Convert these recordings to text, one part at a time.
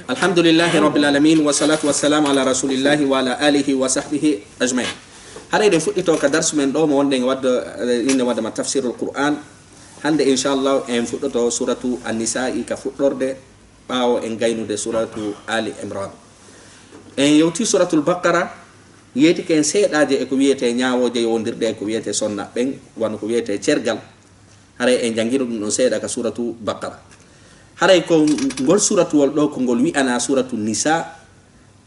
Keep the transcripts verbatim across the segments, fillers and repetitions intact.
Alhamdulillahi rabbil alamin, wa salatu wa salam ala rasulillahi wa ala alihi wa sahbihi ajmain. Haray eɗen fuɗɗito ka darsu men ɗo mo wonɗen wadde, eh, inde wadde ma tafsirul Qur'an. Hannde, inchallah, en fuɗɗoto suratu An-Nisa'i ka fuɗɗorde, ɓaawo en gaynude suratu Ali Imran. En yewti suratul Baqara, yeetike en seeɗaaje e ko wiyetee ñaawooje yowondirɗe e ko wiyetee sonna ɓen, wano ko wiyetee cergal. Haray en janngino ɗum ɗon seeɗa ka suratu Baqara. Haray ko ngol suratuwol ɗo ko ngol wi'anaa suratu Nisa,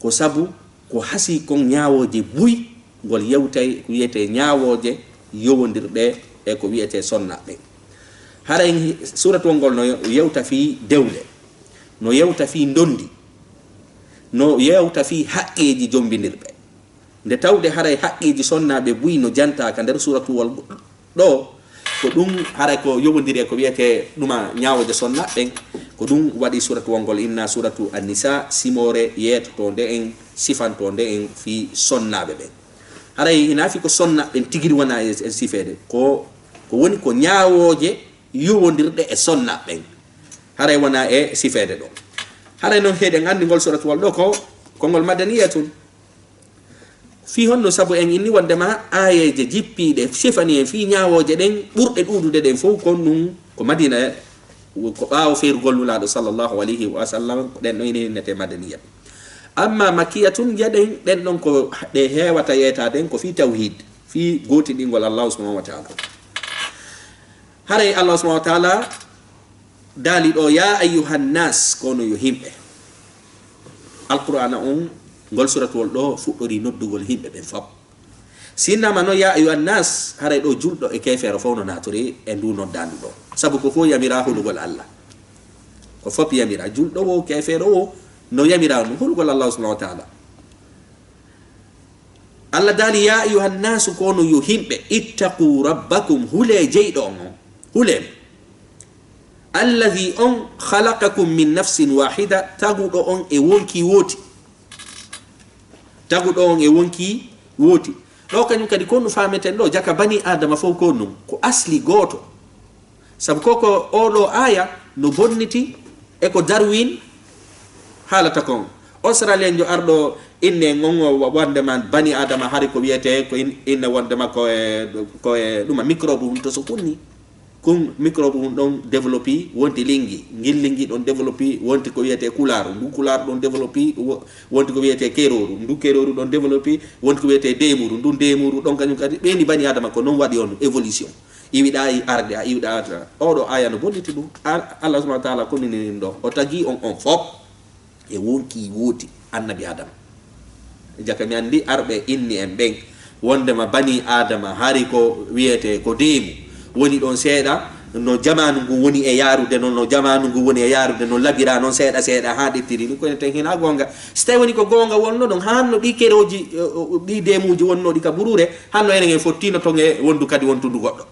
ko sabu ko hasii kon ñaawooje buy, ngol yewtay ko wiyetee ñaawooje yowondirɗe e ko wiyetee sonna ɓen. Haray suratuwol ngol no yewta fii dewle, no yewta fii ndondi, no yewta fii haqqeeji jombindirɓe. Nde tawde haray haqqeeji sonnaaɓe buy no jantaa ka nder suratuwol ɗo, ko ɗum haray ko yowondiri e ko wiyetee ɗuma ñaawooje sonna ɓen, ko ɗum waɗi suratuwol ngol innaa suratu An-Nisa, simoore yeetotoonde en, sifantoonde en fii sonnaaɓe ɓen. Haray hinaa fii ko sonna ɓen tigiri wona e, e sifeede, ko, ko woni ko ñaawooje yowondirɗe e sonna ɓen. Haray wona e sifeede ɗo. Haray non heɗen anndi ngol suratuwol ɗo ko, ko ngol madaniyatun. Fii honno? Sabu en inni wonndema aayeeje jippiiɗe sifani en fii ñaawooje ɗen ɓurɗe ɗuuɗude ɗen fow kon ɗum ko Madina, ko ɓaawo feerugol Nulaaɗo sallallahu alayhi wa sallam, ko ɗen ɗon innetee madaniya. Amma makkiyatun, jaɗen ɗen ɗon ko ɗe heewata yeetaade en ko fii tawhiid, fii gootinɗingol Allahu subhanahu wa ta'ala. Haray Allahu subhanahu wa ta'ala daali ɗo, "Ya ayyuhan nas," kono yo himɓe. Alqur'aana on, ngol suratuwol ɗo fuɗɗori noddugol himɓe ɓen fop. Sinnama non, "Ya ayyuhan nas," haray ɗo julɗo e keefeero fof no naatore e ndu noddaandu ɗo. Sabu ko fof yamira hulugol Allah. Ko fop yamira, julɗo wo, keefeero wo, no yamira no hulugol Allah subhanahu wa ta'ala. Allah daali, "Ya ayyuhan nasu," kono yo himɓe, "ittaqu rabbakum," hule jeyɗo on on. Hule mo. "Alladhi," on, "khalaqakum min nafsin wahida," taguɗo on e wonki wooti. Taguɗo on e wonki wooti. Ɗo kañum kadi ko no faameten ɗo, jaka bani Adama fof ko nun, ko asli gooto. Sabu ko, ko oɗo aaya no bonniti e ko Darwin haalata kon. Australien jo arɗo inne ngon o wa-, wondema bani Adama hari ko wiyete ko in-, inne wondema ko e, ko e ɗuma microbe mum to so kunni. Kun microbe mum ɗon développé wonti lingi, ngin lingi ɗon développé wonti ko wiyete kulaaru, ndu kulaaru ɗon développé wo-, wonti ko wiyete keroru, ndu keroru ɗon développé wonti ko wiyete deemuru, ndu deemuru ɗon kañum kadi ɓeyni bani Adama ko non waɗi on évolution. Iwiɗa i arde, a iwiɗa arde. Oɗo aya no bonniti ɗum. Al-, Allah subhanahu wa ta'ala ko nini ɗo. O tagi on, on fop e wonki wooti annabi Adama. Jaka mi andi arɓe inni en ɓen. Wondema bani Adama hari ko wiyete ko deemu. Woni ɗon seeɗa no jamanu ngu woni e yarude non, no jamanu ngu woni e yarude non labira non seeɗa seeɗa ha ɗettiri ni ko enen ten hina gonga. So tawi woni ko gonga wonno ɗon hanno ɗi keroji, eh, ɗi deemuji wonnoɗi ka burure, hanno enen en fottino ton e wondu kadi wontundu goɗɗo.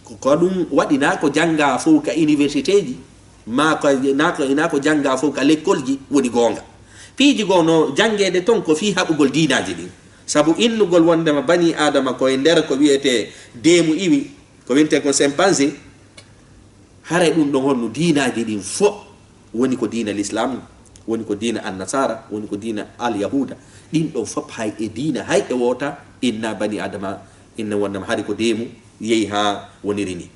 Ko, ko ɗum waɗi na ko jannga fof ka université ji, ma ko, na ko, na ko jannga fof ka l'école ji woni goonga. Piiji goo no janngeede toon ko fii haɓugol diinaaji ɗin. Sabu innugol wondema bani Aadama ko e nder ko wiyetee deemu iwi, ko wiyetee ko chimpanzé, haray ɗum ɗon honno diinaaji ɗin fof woni ko diina l'islam, woni ko diina annasara, woni ko diina alyahuda. Ɗin ɗon fof hay e diina, hay e woota inna bani Aadama, inna wondema hari ko deemu, yehi haa woniri ni.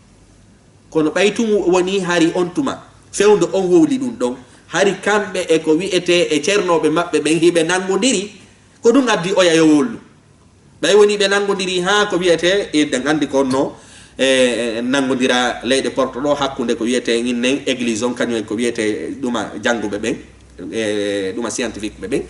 Kono ɓay tun woni hari on tuma, fewndo on wowli ɗum ɗon, hari kamɓe e ko wi'etee e cernooɓe maɓɓe ɓen hiɓe nanngondiri, ko ɗum addi oya yo wollu. Ɓay woni ɓe nanngondiri haa ko wi'etee, eɗen anndi ko honno, e, e, nanngondira leyɗe Porto ɗo hakkunde ko wi'etee innen église on, kañum e ko wi'etee ɗuma jannguɓe ɓen, e, ɗuma scientifique ɓe ɓen.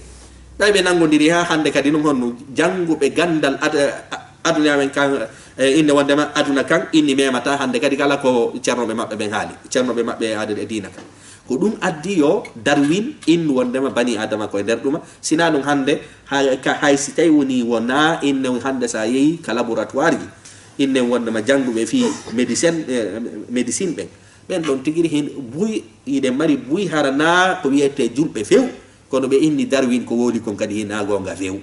Ɓay ɓe nanngondiri haa hannde kadi non honno jannguɓe ganndal ad-, a-, aduna men kan, e, inne wondema aduna kan inni memata hannde kadi kala ko cernooɓe maɓɓe ɓen haali, cernooɓe maɓɓe e aada e diina kan. Ko ɗum addi yo Darwin innu wondema bani Aadama ko e nder ɗuma. Sinaa ɗum hannde, hay, ka, hay si tawi woni wona inne hannde sa yehi ka laboratoire ji, innen wondema jannguɓe fii médecine, eh, médecine ɓen. Ɓen ɗon tigiri hin buy, iɗen mari buy hara na ko wiyetee julɓe few, kono ɓe inni Darwin ko wowli kon kadi hina goonga few.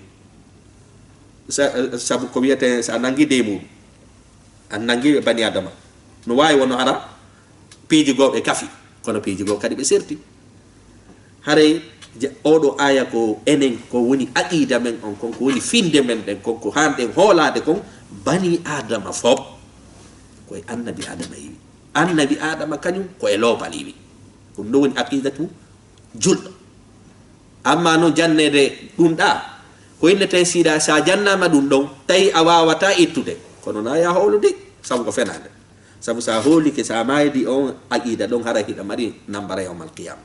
Sa-, sabu ko wiyetee sa nangi deemuɗo, a nangi bani Aadama. No waawi wono hara piiji goo ɓe kafi, kono piiji goo kadi ɓe serti. Haray ja-, oɗo aya ko enen, ko woni aqida men on kon, ko woni finde men ɗen kon, ko hanɗen hoolaade kon, bani Adama fof, ko e annabi Adama iwi. Annabi Adama kañum ko e loopal iwi. Ko ɗum ɗo woni aqidatu julɗo. Amma noon janneede ɗum ɗa, ko innete siɗa, sa jannama ɗum ɗon, tawi a wawata ittude, kono na ya hoolude, sabu ko fenaande. Sabu sa hoolike, sa maydi on aqida ɗon, hara hiɗa mari nambara yawmal qiyama.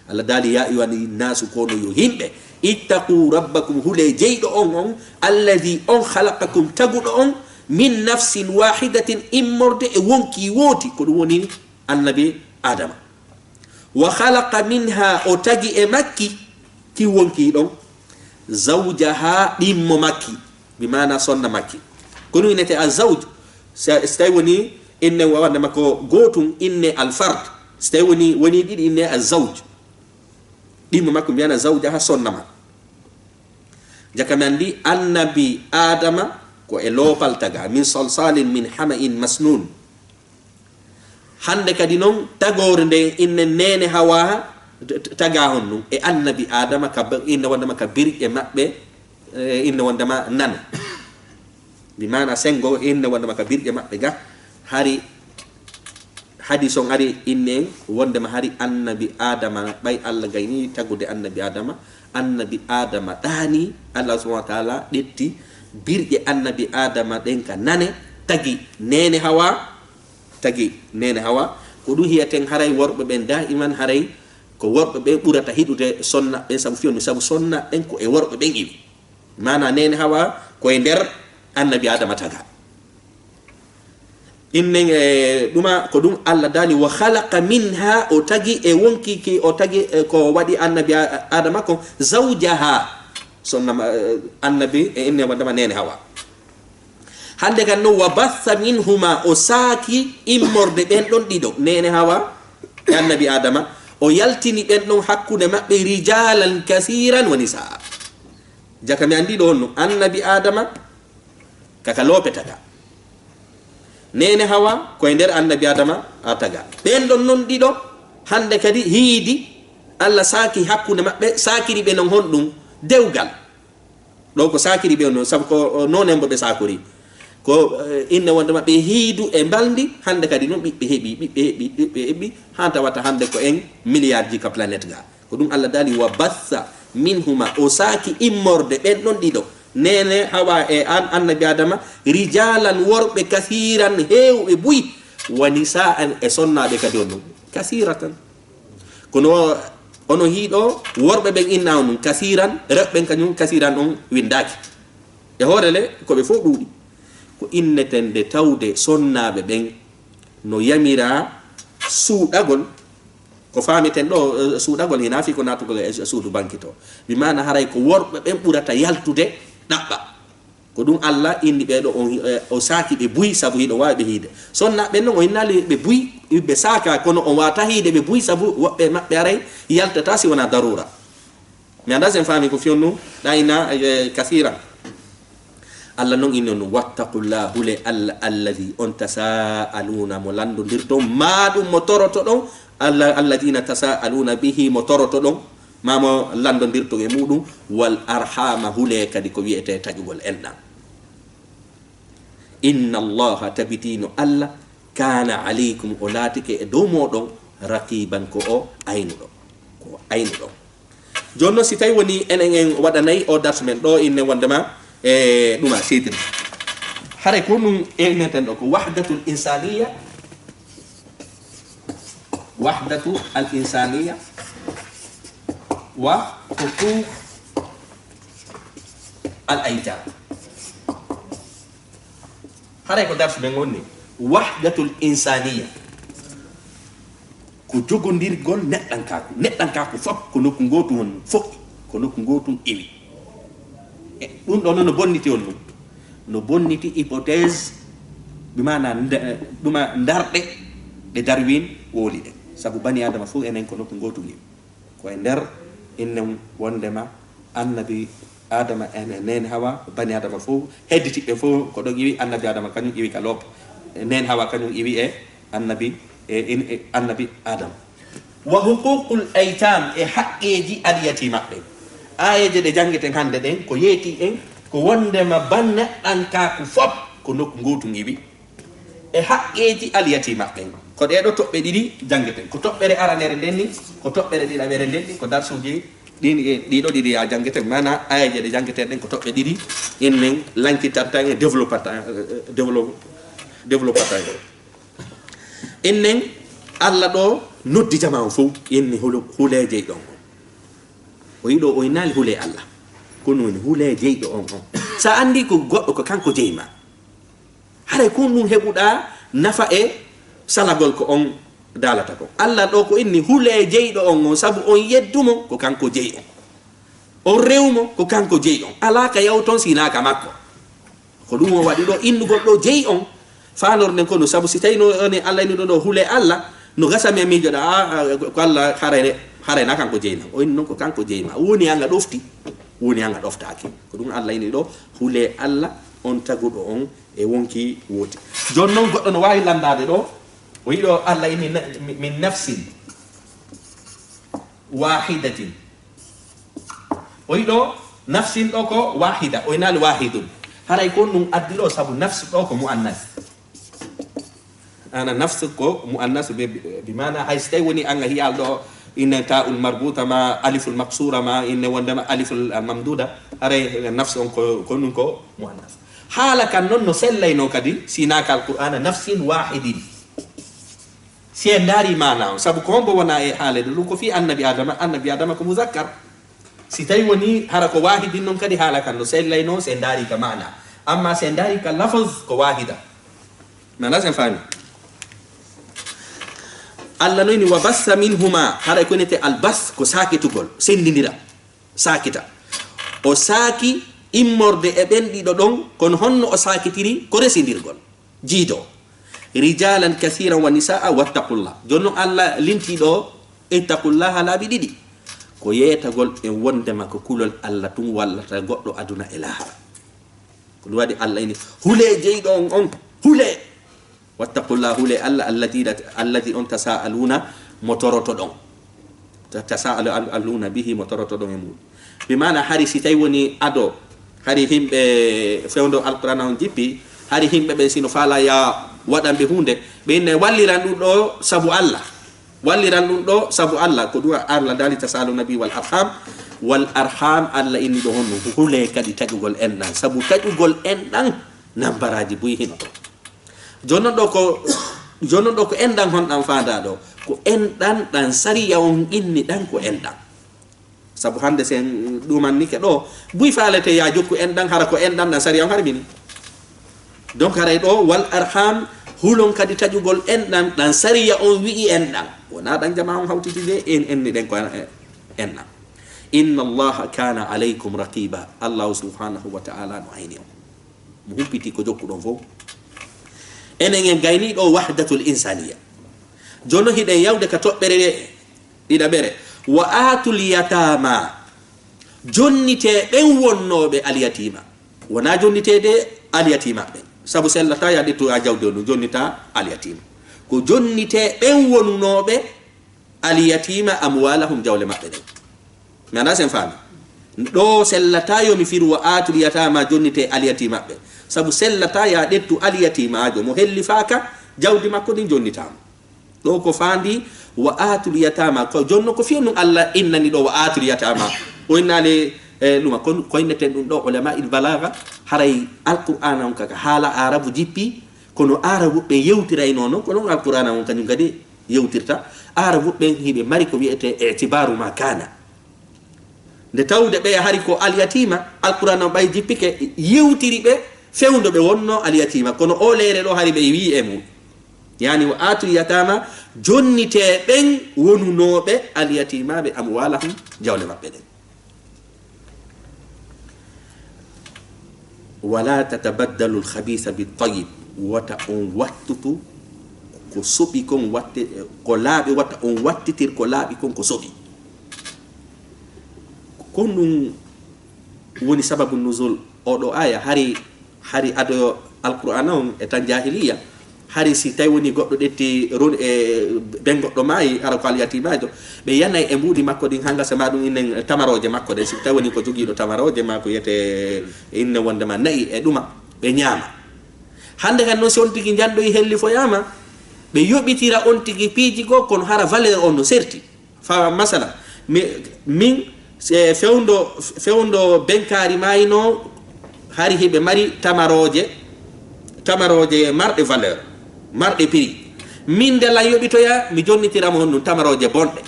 Allah daali, "Ya ayyuhan nasu, kono yo himɓe, ittaqu rabbakum, hule jeyɗo on on, alladhi on khalaqakum, taguɗo on, min nafsin wahidatin, immorde e wonki wooti, ko ɗum woni annabi Adama. Wa khalaqa minha, o tagi e makki, ki wonki ɗon, zawjaha, ɗimmo makki, bi maana sonna makki." Ko ɗum innete a zawj, sa-, so tawi woni inne wonde makko gootum, inne al fard. So tawi woni, woni ɗiɗi, inne a zawj. Ɗimmo makko mbiyana zawjaha, sonna ma. Jaka mi anndi annabi Adama ko e loopal taga, min salsalin min hama'in masnun. Hannde kadi noon, tagoore nde inne neene Hawa t-, t-, taga honɗum e annabi Adama, ka ba-, inne wondema ka birƴe maɓɓe, e, inne wondema nane. Bi maana senngo inne wondema ka birƴe maɓɓe ga, hari hadis on ari inne en wondema hari annabi Adama, ɓay Allah gayni tagude annabi Adama, annabi Adama ɗaani, Allah subhanahu wa taala ƴetti birƴe annabi Adama ɗen ka nane, tagi neene Hawa, tagi neene Hawa. Ko ɗum hiyaten haray worɓe ɓen daiman haray ko worɓe ɓen ɓurata hiɗude sonna ɓen, sabu fiyonmi, sabu sonna ɓen ko e worɓe ɓen iwi. Maana neene Hawa ko e nder annabi Adama taga. Innen e ɗuma ko ɗum Allah daali, "Wa khalaqa minha", o tagi e wonki ki, o tagi, e, ko waɗi annabi A-, Adama ko, "zawjaha", sonna ma-, e, annabi e inne wondema neene Hawa. Hannde kan noon, "wa batha minhuma", o saaki immorde ɓen ɗon ɗiɗo, neene Hawa e annabi Adama, o yaltini ɓen ɗon hakkunde maɓɓe, "rijalan kathiran wa nisaa". Jaka mi anndi ɗo honno, annabi Adama kaka loope taga. Neene Hawa ko e nder annabi Adama a taga. Ɓen ɗon noon ɗiɗo, hannde kadi hiidi, Allah saaki hakkunde maɓɓe, saakiri ɓe noon honɗum? Dewgal. Ɗo ko saakiri ɓe on noon, sabu ko, o, noon en mbo ɓe saakori. Ko, eh, inne wonde maɓɓe hiidu e mbalndi, hannde kadi noon ɓiɓɓe heɓi, ɓiɓɓe heɓi, ɓiɓɓe heɓi, haa tawata hannde ko en milliard ji ka planète ga. Ko ɗum Allah daali, "Wa batha minhuma", o saaki immorde ɓen ɗon ɗiɗo. Neene Hawa e an, annabi Adama, "rijalan", worɓe, "kathiran", heewɓe buy, "wa nisaan", e sonnaaɓe kadi on ɗum. "Kathiratan". Kono ono hiiɗo, worɓe ɓen inna on ɗum "kathiran", rewɓe ɓen kañum "kathiran" on winndaaki. E hoore le, ko ɓe fof ɗuuɗi. Ko inneten de tawde sonnaaɓe ɓen no yamira suuɗagol, ko faamiten ɗo, eh, suuɗagol hinaa fii ko naatugol e suudu banki to. Bi maana haray ko worɓe ɓen ɓurata yaltude ɗaɓɓa. Ko ɗum Allah inni ɓee ɗo, on, eh, o saaki ɓe buy sabu hiɗo waawi ɓe hiide. Sonnaaɓe ɓen non o innaali ɓe buy, ɓe saaka, kono on waawata hiide ɓe buy sabu woɓɓe maɓɓe haray yaltata si wonaa daruura. Mi anndaa si en faami ko fiyonnu, ɗa ina, eh, kasiran. Allah non inni on ɗum, "Wattaqullah", hule Allah, "alladhi", on, "tasaaluna", mo lanndondirton, maa ɗum mo torotoɗon, "alla-, alladhina tasaaluna bihi", mo torotoɗon, maa mo lanndondirton e muɗum, "wal arhama", hule kadi ko wi'etee taƴugol enɗan. "Inna Allaha", tabitino Allah, "kana alaykum", o laatike e dow moɗon, "raqiban", ko o aynuɗo, ko o aynuɗo. Jooni noon, si tawi woni enen en waɗanay o dars men ɗo, inne wondema e ɗuma sitiri. Haray ko ɗum inneten ɗo ko wahdatul insaniya, wahdatu al insaniya wa huquq al aitam. Haray ko darsu men wonni, wahdatul insaniya. Ko jogondirgol neɗɗankaaku. Neɗɗankaaku fof ko nokku ngootu won fof, ko nokku ngootu iwi. E ɗum ɗo noon no bonniti on ɗum. No bonniti hypothèse, ɗum maana nde-, ɗuma ndarɗe ɗe Darwin wowli ɗe. Sabu bani Adama fof enen ko nokku ngootu iwi. Ko e nder innen wondema annabi Adama en e neene Hawa, bani Adama fof, hedditiɓɓe fof ko ɗon iwi, annabi Adama kañum iwi ka loope. Neene Hawa kañum iwi e annabi, e, in-, e annabi Adama. Wa huququl aytam, e haqqeeji alyatimaɓe ɓen. Aayeeje ɗe janngeten hannde ɗen, ko yeetii en, ko wonndema banneɗɗankaaku fop ko nokku ngootu ngiwi. E haqqeeji alyatimaɓe ɓen. Ko ɗee ɗoo toɓɓe ɗiɗi janngeten. Ko toɓɓere aranere nden ni, ko toɓɓere ɗiɗaɓere nden ni, ko darsuuji ɗin e ɗii ɗoo ɗiɗi ya janngeten. Maanaa aayeeje ɗe janngeten ɗen ko toɓɓe ɗiɗi, innen lankitanta en e développata, eh, dévelop-, développata en. Innen Alla ɗoo noddi jamaa on fow, inni hulu-, hulee jeyɗo on. O yiɗo o innaali hulee Alla. Ko ɗun woni hulee jeyɗo on on. Sa anndi ko goɗɗo ko kanko jeyi ma. Haray ko ɗun heɓuɗaa nafa e salagol ko on daalata kon. Alla ɗoo ko inni hulee jeyɗo on on, sabu on yeddu mo ko kanko jeyi on. On rewu mo ko kanko jeyi on. Alaa ka yawton si hinaa ka makko. Ko ɗun o waɗi ɗoo innugol ɗoo jeyi on. Faanor nden ko no sabu si tawi no, on e Alla inni ɗoo ɗoo hulee Alla, no gasa mi e miijoɗaa, a, a, ko Alla haray, haray na kanko jeyi na. O inni non ko kanko jeyi ma. Woni an a ɗofti, woni an a ɗoftaaki. Ko ɗun Alla inni ɗoo hulee Alla on taguɗo on e wonkii wooti. Jooni non goɗɗo no waawi lanndaade ɗoo, o yiɗo Alla inni na-, mi-, min nafsin wahidatin. O yiɗo nafsin ɗoo ko wahida, o innaali wahidun. Haray ko ɗun addi ɗoo sabu nafsu ɗoo ko muannas. Ana nafsu ko muannas be, bi, bi maana hay si tawi woni an a hiyaali ɗoo inne ta'ul marbuta ma aliful maqsura ma inne wonndema aliful mamduda. Haray nafsu on ko, ko ɗun ko muannas. Haala kan non no sellaynoo kadi si hinaa ka Alqur'aana nafsin wahidin. Si en ndaari maanaa on, sabu ko hombo wona e haaleede ɗun ko fii annabi Adama, annabi Adama ko muzakkar. Si tawi woni hara ko waahidin non kadi haala kan no sellaynoo si en ndaari ka maanaa. Amma si en ndaari ka lafaz ko waahida. Maanaa si en faami. Alla no inni wa bassa minhuma, haray ko innete al bas ko saakitugol, senndindira, saakita. O saaki immorde e ɓen ɗiɗo ɗon, kono honno o saakitiri? Ko resindirgol. Jiido. Rijalan kasiran wa nisaa wattaqullah. Jooni non Alla lintii ɗoo ittaqullaha laabi ɗiɗi. Ko yeetagol en wonndema ko kulol Alla tun wallata goɗɗo aduna e laahara. Ko ɗun waɗi Alla inni, hulee jeyɗo on on, hulee. Wattaqullah, hulee Alla, allati, allati on tasaaluna, mo torotoɗon. Ta-, tasaaluna bihi, mo torotoɗon e muɗum. Bi maana hari si tawi woni ado, hari himɓe fewndo Alqur'aana on jippi, hari himɓe ɓen si no faalaa ya waɗan ɓe huunde, ɓe inna walliran ɗun ɗoo sabu Alla. Walliran ɗun ɗoo sabu Alla, ko ɗun Alla daali tasaaluna bihi wal arham. Wal arham, Alla inni ɗoo honno, hulee kadi taƴugol enɗan, sabu taƴugol enɗan nambaraaji buy hino ton. Jooni non ɗoo ko, jooni non ɗoo ko enɗan honɗan faandaa ɗoo? Ko enɗan ɗan sariya on inni ɗan ko enɗan. Sabu hannde si en ɗumannike ɗoo, buy faalete ya jokku enɗan, hara ko enɗan ɗan sariya on harmini. Donc haray ɗoo wal arham, hulon kadi taƴugol enɗan ɗan sariya on wi'i enɗan. Wonaa ɗan jamaa on hawtiti de, en enni ɗen ko en-, enɗan. Inna Allaha kana alaykum raqiba. Allahu subhanahu wa ta'ala no ayni on. Mo humpiti ko jokkuɗon fow. Enen en gayni ɗoo wahdatul insaniya. Jooni non hiɗen yawde ka toɓɓere ɗiɗaɓere. Wa atul yatama. Jonnitee ɓen wonnooɓe alyatiima. Wonaa jonniteede alyatiima ɓen. Sabu sellataa ya ƴettu a jawdi on, jonnitaa alyatiima. Ko jonnitee ɓen wonunooɓe alyatiima amwalahum, jawle maɓɓe ɗen. Mi anndaa si en faami. Ɗoo sellataa yo mi firu wa atul yatama, jonnitee alyatiima ɓe. Sabu sellataa ya ƴettu alyatiimaajo mo hellifaaka, jawdi makko ndin jonnitaa mo. Ɗoo ko faandi wa atul yatama. Ko jooni non ko fii ɗun Alla innani ɗoo wa atul yatama. O innaali, eh, ɗuma. Kon-, ko inneten ɗun ɗoo ulama il balaga, haray Alqur'aana on ka, ka haala Aarabu jippi, kono Aarabuɓe yewtiraynoo non, ko non Alqur'aana on kañun kadi yewtirta. Aarabuɓe ɓen hiɓe mari ko wi'etee i'tibaaru ma kana. Nde tawde ɓeya hari ko alyatiima, Alqur'aana on ɓay jippike, yewtiri ɓe fewndo ɓe wonnoo alyatiima, kono oo leere ɗoo hari ɓe wi'i e mun. Yaani wa atul yatama, jonnitee ɓen wonunooɓe alyatiimaaɓe amwalahum, jawle maɓɓe ɗen. Wala tatabaddalu al-khabisa bit-tayyib. Wata on wattutu ko soɓi kon watte, ko laaɓi, wata on wattitir ko laaɓi kon ko soɓi. Ko ɗun woni sababu nuzul oo ɗoo aaya. Hari, hari ado Alqur'aana on e tan jahiliya, Hari si tawi woni goɗɗo ɗetti ron e ben goɗɗo maayi, hara ko alyatimajo, ɓe yanay e mbuuɗi makko ɗin, hanga sama ɗum inen tamarooje makko ɗen, si tawi woni ko jogiiɗo tamarooje ma ko wiyete inne wondema na'i e ɗuma, ɓe ñaama. Hande kan noon, si on tigi njanɗoyi hellifoyaama, ɓe yoɓitira on tigi piiji goo, kono hara valeur on no serti. Fa masala, mi, min, e, fewndo, fewndo benkaari maayno, hari hiɓe mari tamarooje, tamarooje marɗe valeur, marɗe prix. Min nde lan yoɓitoya, mi jonnitira mo honɗum tamarooje bonɗe.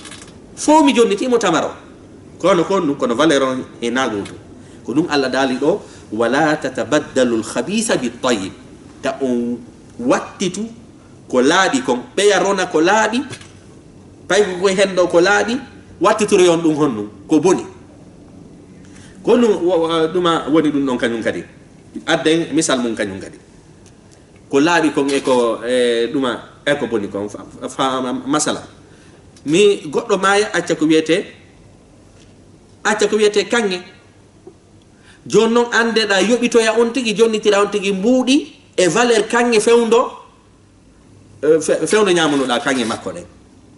Fof mi jonniti mo tamaro. Kono ko honɗum, kono valeur on e naago ɗum. Ko ɗum Allah daali ɗo, "Wala tatabaddalu al-khabisa bit-tayyib." Ta on wattitu ko laaɓi kon, ɓeya rona ko laaɓi, paygu koye hen ɗo ko laaɓi, wattitoroyon ɗum honɗum, ko boni. Ko ɗum wo-, wo-, ɗuma woni ɗum ɗon kañum kadi. Adden misal mum kañum kadi. Ko laaɓi kon e ko, e ɗuma, e ko boni kon. Fa, fa, masala. Mi goɗɗo maaya, acca ko wiyete, acca ko wiyete kaŋŋe. Jooni noon, anndeɗaa, yoɓitoya on tigi, jonnitira on tigi mbuuɗi e valeur kaŋŋe fewndo, eh, fe-, fewndo ñaamunoɗaa kaŋŋe makko ɗen.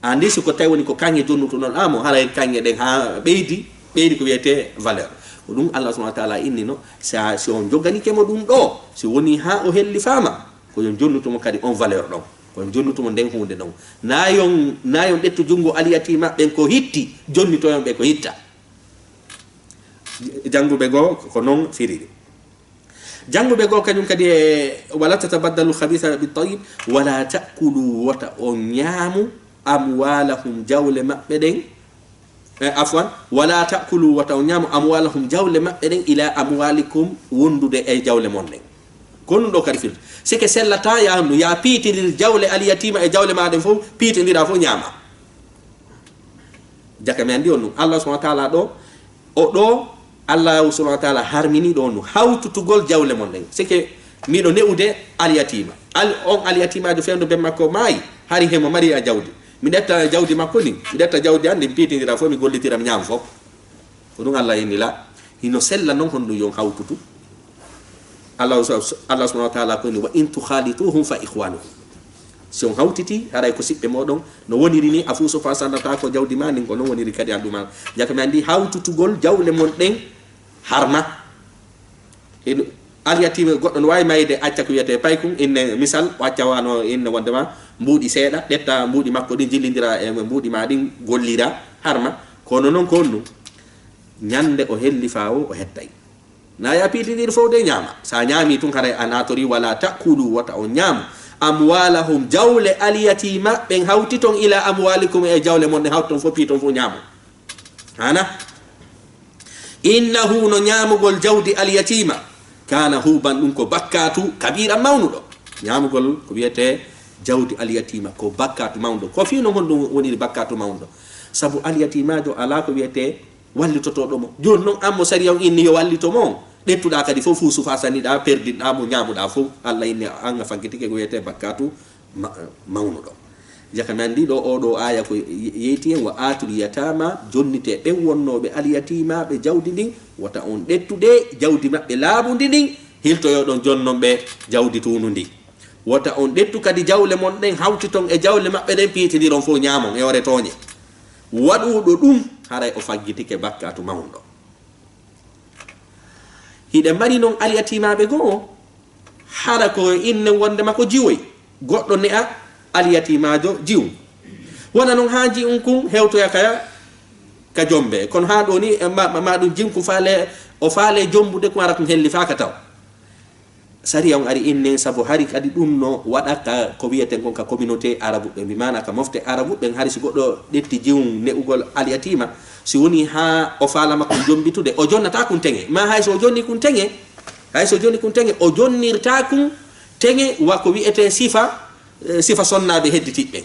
Anndi si ko tawi woni ko kaŋŋe jonnutunoɗaa mo, haray kaŋŋe ɗen haa ɓeydi, ɓeydi ko wiyetee valeur. Ko ɗum Allah subhanahu wa taala innino, si a, si on joganike mo ɗum ɗo, si woni haa o hellifaama, ko yo jonnutu mo kadi on valeur ɗon, ko yo jonnutu mo nden huunde ɗon. Naa yon, naa yon ɗettu junngo aliyatiima ɓen ko hitti, jonnitoyon ɓe ko hitta. Jannguɓe goo ko noon firiri. Jannguɓe goo kañum kadi e, "Wala tatabaddalu khabisa bit tayyib, wala ta'kulu," wota on ñaamu, "amwalahum," jawle maɓɓe ɗen, e, afwan, "Wala ta'kulu," wota on ñaamu, "amwalahum," jawle maɓɓe ɗen, "ila amwalikum," wondude e jawle mon ɗen. Ko ɗum ɗo kadi firti. Sike sellata ya no, ya piitindir jawle alyatiima e jawle maa ɗen fof, piitindira fof ñaama. Jaka mi anndi on ɗum. Allah subhanahu wa taala ɗo, o ɗo, Allah subhanahu wa taala harmini ɗo on ɗum. Hawtutugol jawle mon ɗen. Sike miɗo ne'ude alyatiima. Al-, on alyatimaajo fewndo ben makko maayi, hari hemo mari a jawdi. Mi ɗetta jawdi makko ni, mi ɗetta jawdi an, ɗin piitindira fof, mi gollitira, mi ñaama fof. Ko ɗum Allah inni la, hino sella noon honɗum yon hawtutu. Allah, Allah subhanahu wa taala ko inni, "Wa in tukhalituhum fa ikhwanukum." Si on hawtiti, haray ko siɓɓe moɗon, no woniri ni, a fuu so fasandata ko jawdi ma ndin, ko noon woniri kadi alɗuma. Jaka mi anndi hawtutugol jawle mon ɗen harma. Hino, alyatiima goɗɗo no waawi mayde acca ko wiyetee paykun, inne misal, o acca wano inne wondema mbuuɗi seeɗa, ɗetta mbuuɗi makko ɗin, jillindira e mbuuɗi ma ɗin, gollira, harma. Kono noon ko honɗum, ñande o hellifa o, o hettay. Na ya piitindir fof de ñaama. Sa ñaami tun haray a natori, "Wala ta'kulu," wota on ñaamu, "amwalahum," jawle alyatiima ɓen hawtiton, "ila amwalikum," e jawle mon ɗen hawtiton fof, piiton fof ñaamo. Hana? "Innahu," no ñaamugol jawdi alyatiima, "kana huban," ɗum ko bakkatu kabira mawnuɗo. Ñaamugol ko wiyetee jawdi alyatiima ko bakkatu mawnuɗo. Ko fii non honɗum woniri bakkatu mawnuɗo? Sabu alyatiimaajo alaa ko wiyetee wallitotooɗo mo. Jooni non, an mo sariya on inni yo wallito mo, ɗettuɗaa kadi fof, fuu sufa saniɗaa, perdinɗaa mo, ñaamuɗaa fof, Allah inni an a fankitike ko wiyetee bakkatu ma-, mawnuɗo. Jaka mi anndi ɗo, oo ɗoo aaya ko ye-, yeyti en, "Wa atul yatama," jonnitee ɓen wonnooɓe alyatiimaaɓe jawdi ndin, wota on ɗettu ɗe jawdi maɓɓe laaɓundi ndin, hiltoyoɗon jooni non ɓe jawdi tuunundi. Wota on ɗettu kadi jawle mon ɗen, hawtiton e jawle maɓɓe ɗen, piitindiron fof ñaamon e ore tooñe. Waɗuɗo ɗum, haray o faggitike bakkatu mawnuɗo. Hiɗen mari non alyatiimaaɓe goo, hara ko inne wondema ko jiwoy. Goɗɗo ne'a alyatiimaajo jiwun. Wona non haa jiwun kun hewtoya ka, ka jombe. Kono haa ɗoo ni, ma, ma, ma ɗum jiwun kun faale, o faale jombude kun, hara kun hellifaaka taw. Sariya on ari inne, sabu hari kadi ɗum no waɗa ka ko wiyeten kon ka communauté arabuɓe, mi maana ka mofte arabuɓe, hari si goɗɗo ɗetti jiwun ne'ugol alyatiima, si woni haa o faalama kun jombitude, o jonnata kun teŋe. Ma hay so o jonni kun teŋe, hay so o jonni kun teŋe, o jonnirta kun teŋe wa ko wiyetee sifa, eh, sifa sonnaaɓe hedditiiɓe.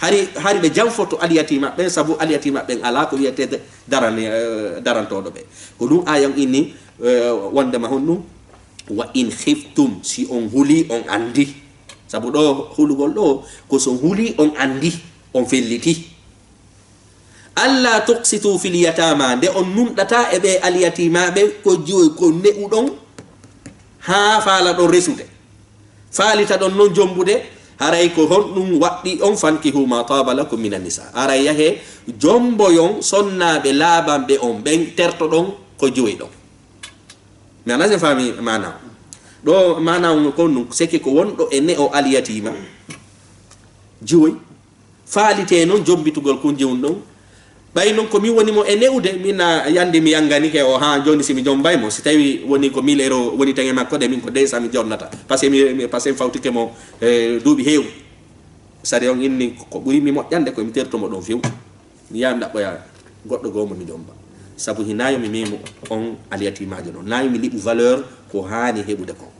Hari, hari ɓe janfoto alyatiima ɓen, sabu alyatiima ɓen alaa ko wiyetee daran-, eh, darantooɗo ɓe. Ko ɗum aaya on inni, eh, wondema honɗum? "Wa in khiftum," si on huli, on anndi. Sabu ɗo hulugol ɗo, ko so huli, on anndi, on felliti. "Alla tuqsitu fil yatama," nde on nunɗata e ɓe alyatiimaaɓe, ko jiwoy, ko ne'uɗon, haa faalaɗon resude. Faalitaɗon non jombude, haray ko honɗum waɗɗi on? "Fankihu ma taba lakum minan nisa." Haray yahe jomboyon sonnaaɓe laaɓanɓe on ɓen, tertoɗon ko jiwoy ɗon. Mi anndaa si en faami maana on. Ɗo maana on ko honɗum? Seke ko wonɗo e ne'o alyatiima jiwoy. Faalitee non jombitugol kunji un ɗon. Ɓay non ko min woni mo e ne'ude, min na yandi mi yanganike o, haa jooni si mi jombay mo, si tawi woni ko mille euro woni tan e makko de, min ko deux cent mi jonnata. Parce que mi, mi, parce que mi fawtike mo, eh, duuɓi heewi. Sari on inni ko ɓuri mi moƴƴande ko mi terto mo ɗon few. Mi yaha mi ɗaɓɓoya goɗɗo goo mo mi jomba. Sabu hinaa yo mi memu on alyatiimaajo ɗon. Naa yo mi liɓu valeur ko haani heɓude kon.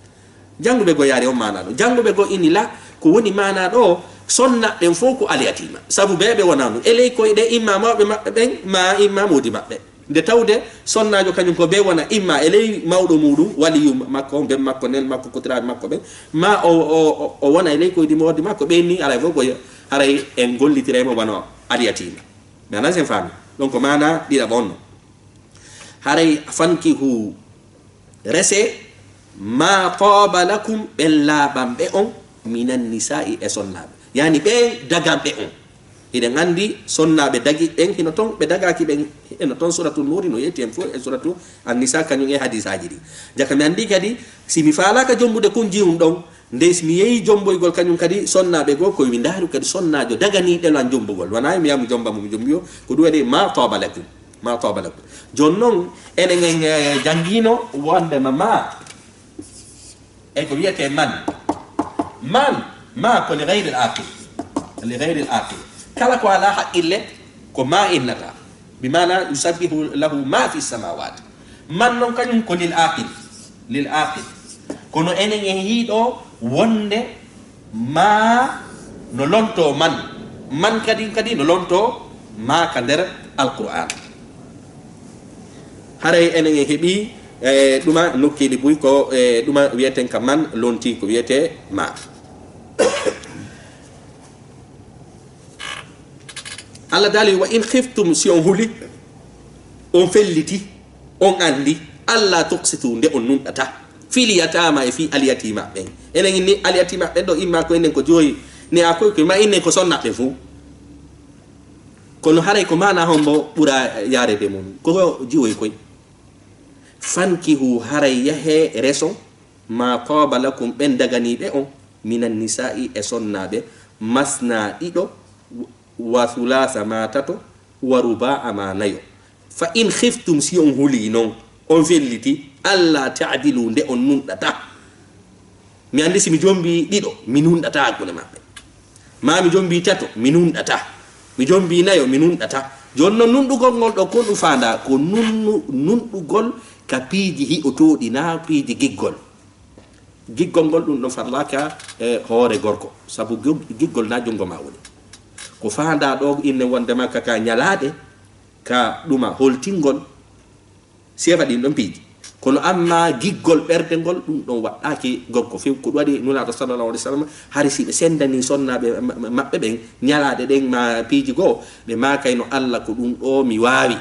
Jannguɓe goo yaari on maanaa ɗo. Jannguɓe goo inni la, ko woni maanaa ɗo, sonnaaɓe ɓen fow ko alyatiima. Sabu ɓe ɓe wonaa ɗum. E ley koyɗe imma mawɓe maɓɓe ɓen, maa imma moodi maɓɓe. Nde tawde sonnaajo kañum ko ɓe wona imma e ley mawɗo muuɗum, waliyu makko, ben makko, nel makko, kotiraaɓe makko ɓen, maa o, o, o, o wona e ley koyɗi moodi makko, ɓen ni alay fof ko yo, haray en gollitiray mo wano alyatiima. Mi anndaa si en faami. Donc maanaa ɗiɗaɓo on no. Haray fankihu, rese, ma taba lakum, ɓen laaɓanɓe on, minan nisa'i, e sonnaaɓe. Yani ɓen daganɓe on. Hiɗen anndi sonnaaɓe dagi ɓen hino ton, ɓe dagaaki ɓen hino ton, suratu Nuuri no yetti en fof, e suratu An-Nisa kañum e hadiisaaji ɗi. Jaka mi anndi kadi, si mi faalaaka jombude kunji un ɗon, nde si mi yehi jomboygol kañum kadi sonnaaɓe goo, ko mi ndaaru kadi sonnaajo daganiiɗo lan jombugol. Wanaa mi yaha mi jomba mo, mi jombi o, ko ɗum waɗi ma taba lakum. Ma taba lakum. Jooni non, enen en, eh, janngiino wonde ma, ma. E ko wiyetee man. Man, ma ko li ghayril aqil. Li ghayril aqil. Kala ko alaa haqqille, ko ma innata. Bi maana yusabbihu lahu ma fi samawati. Man non kañum ko lil aqil. Lil aqil. Kono enen en hiiɗo wonde ma no lonto man. Man kadi, kadi no lonto ma ka nder Alqur'aan. Haray enen en heɓi, eh, ɗuma nokkeeli buy ko, eh, ɗuma wiyeten ka man lonti ko wiyetee ma. Allah daali, "Wa in khiftum", si on huli, on felliti, on anndi, "alla tuqsitu", nde on nunɗata, "fil yatama", e fii alyatiima ɓen. Enen inni alyatiima ɓen ɗo imma ko enen ko jiwoy, ne a koy ko ma innen ko sonnaaɓe fow. Kono haray ko maana hombo ɓura yaarede mum? Ko jiwoy koy. "Fankihu", haray yahe reso, "ma taba lakum", ɓen daganiiɓe on, "minan nisa'i", e sonnaaɓe, "masna", ɗiɗo, "wa thulasa", ma tato, "wa ruba'a", ma nayo. "Fa in khiftum", si on huli non, on felliti, "alla ta'dilu", nde on nunɗata. Mi anndi si mi jombi ɗiɗo, mi nunɗata hakkunde maɓɓe. Ma mi jombi tato, mi nunɗata. Mi jombi nayo, mi nunɗata. Jooni non nunɗugol ngol ɗo, ko ɗum faandaa, ko nunnu-, nunɗugol ka piiji hi'otooɗi, naa piiji giggol. Giggol ngol ɗum ɗon farlaaka e hoore gorko, sabu gig-, giggol na junngo ma woni. Ko faandaa ɗo inne wonde ma ka, ka ñalaade, ka ɗuma holtingol, seefa ɗin ɗon piiji. Kono amma giggol ɓernde ngol, ɗum ɗon waɗɗaaki gorko few. Ko ɗum waɗi Nulaaɗo sallallahu alaihi wasallam, hari si ɓe senndanii sonnaaɓe ma-, ma-, maɓɓe ɓen ñalaade ɗen ma piiji goo, ɓe maakayno, "Allah, ko ɗum ɗo mi waawi."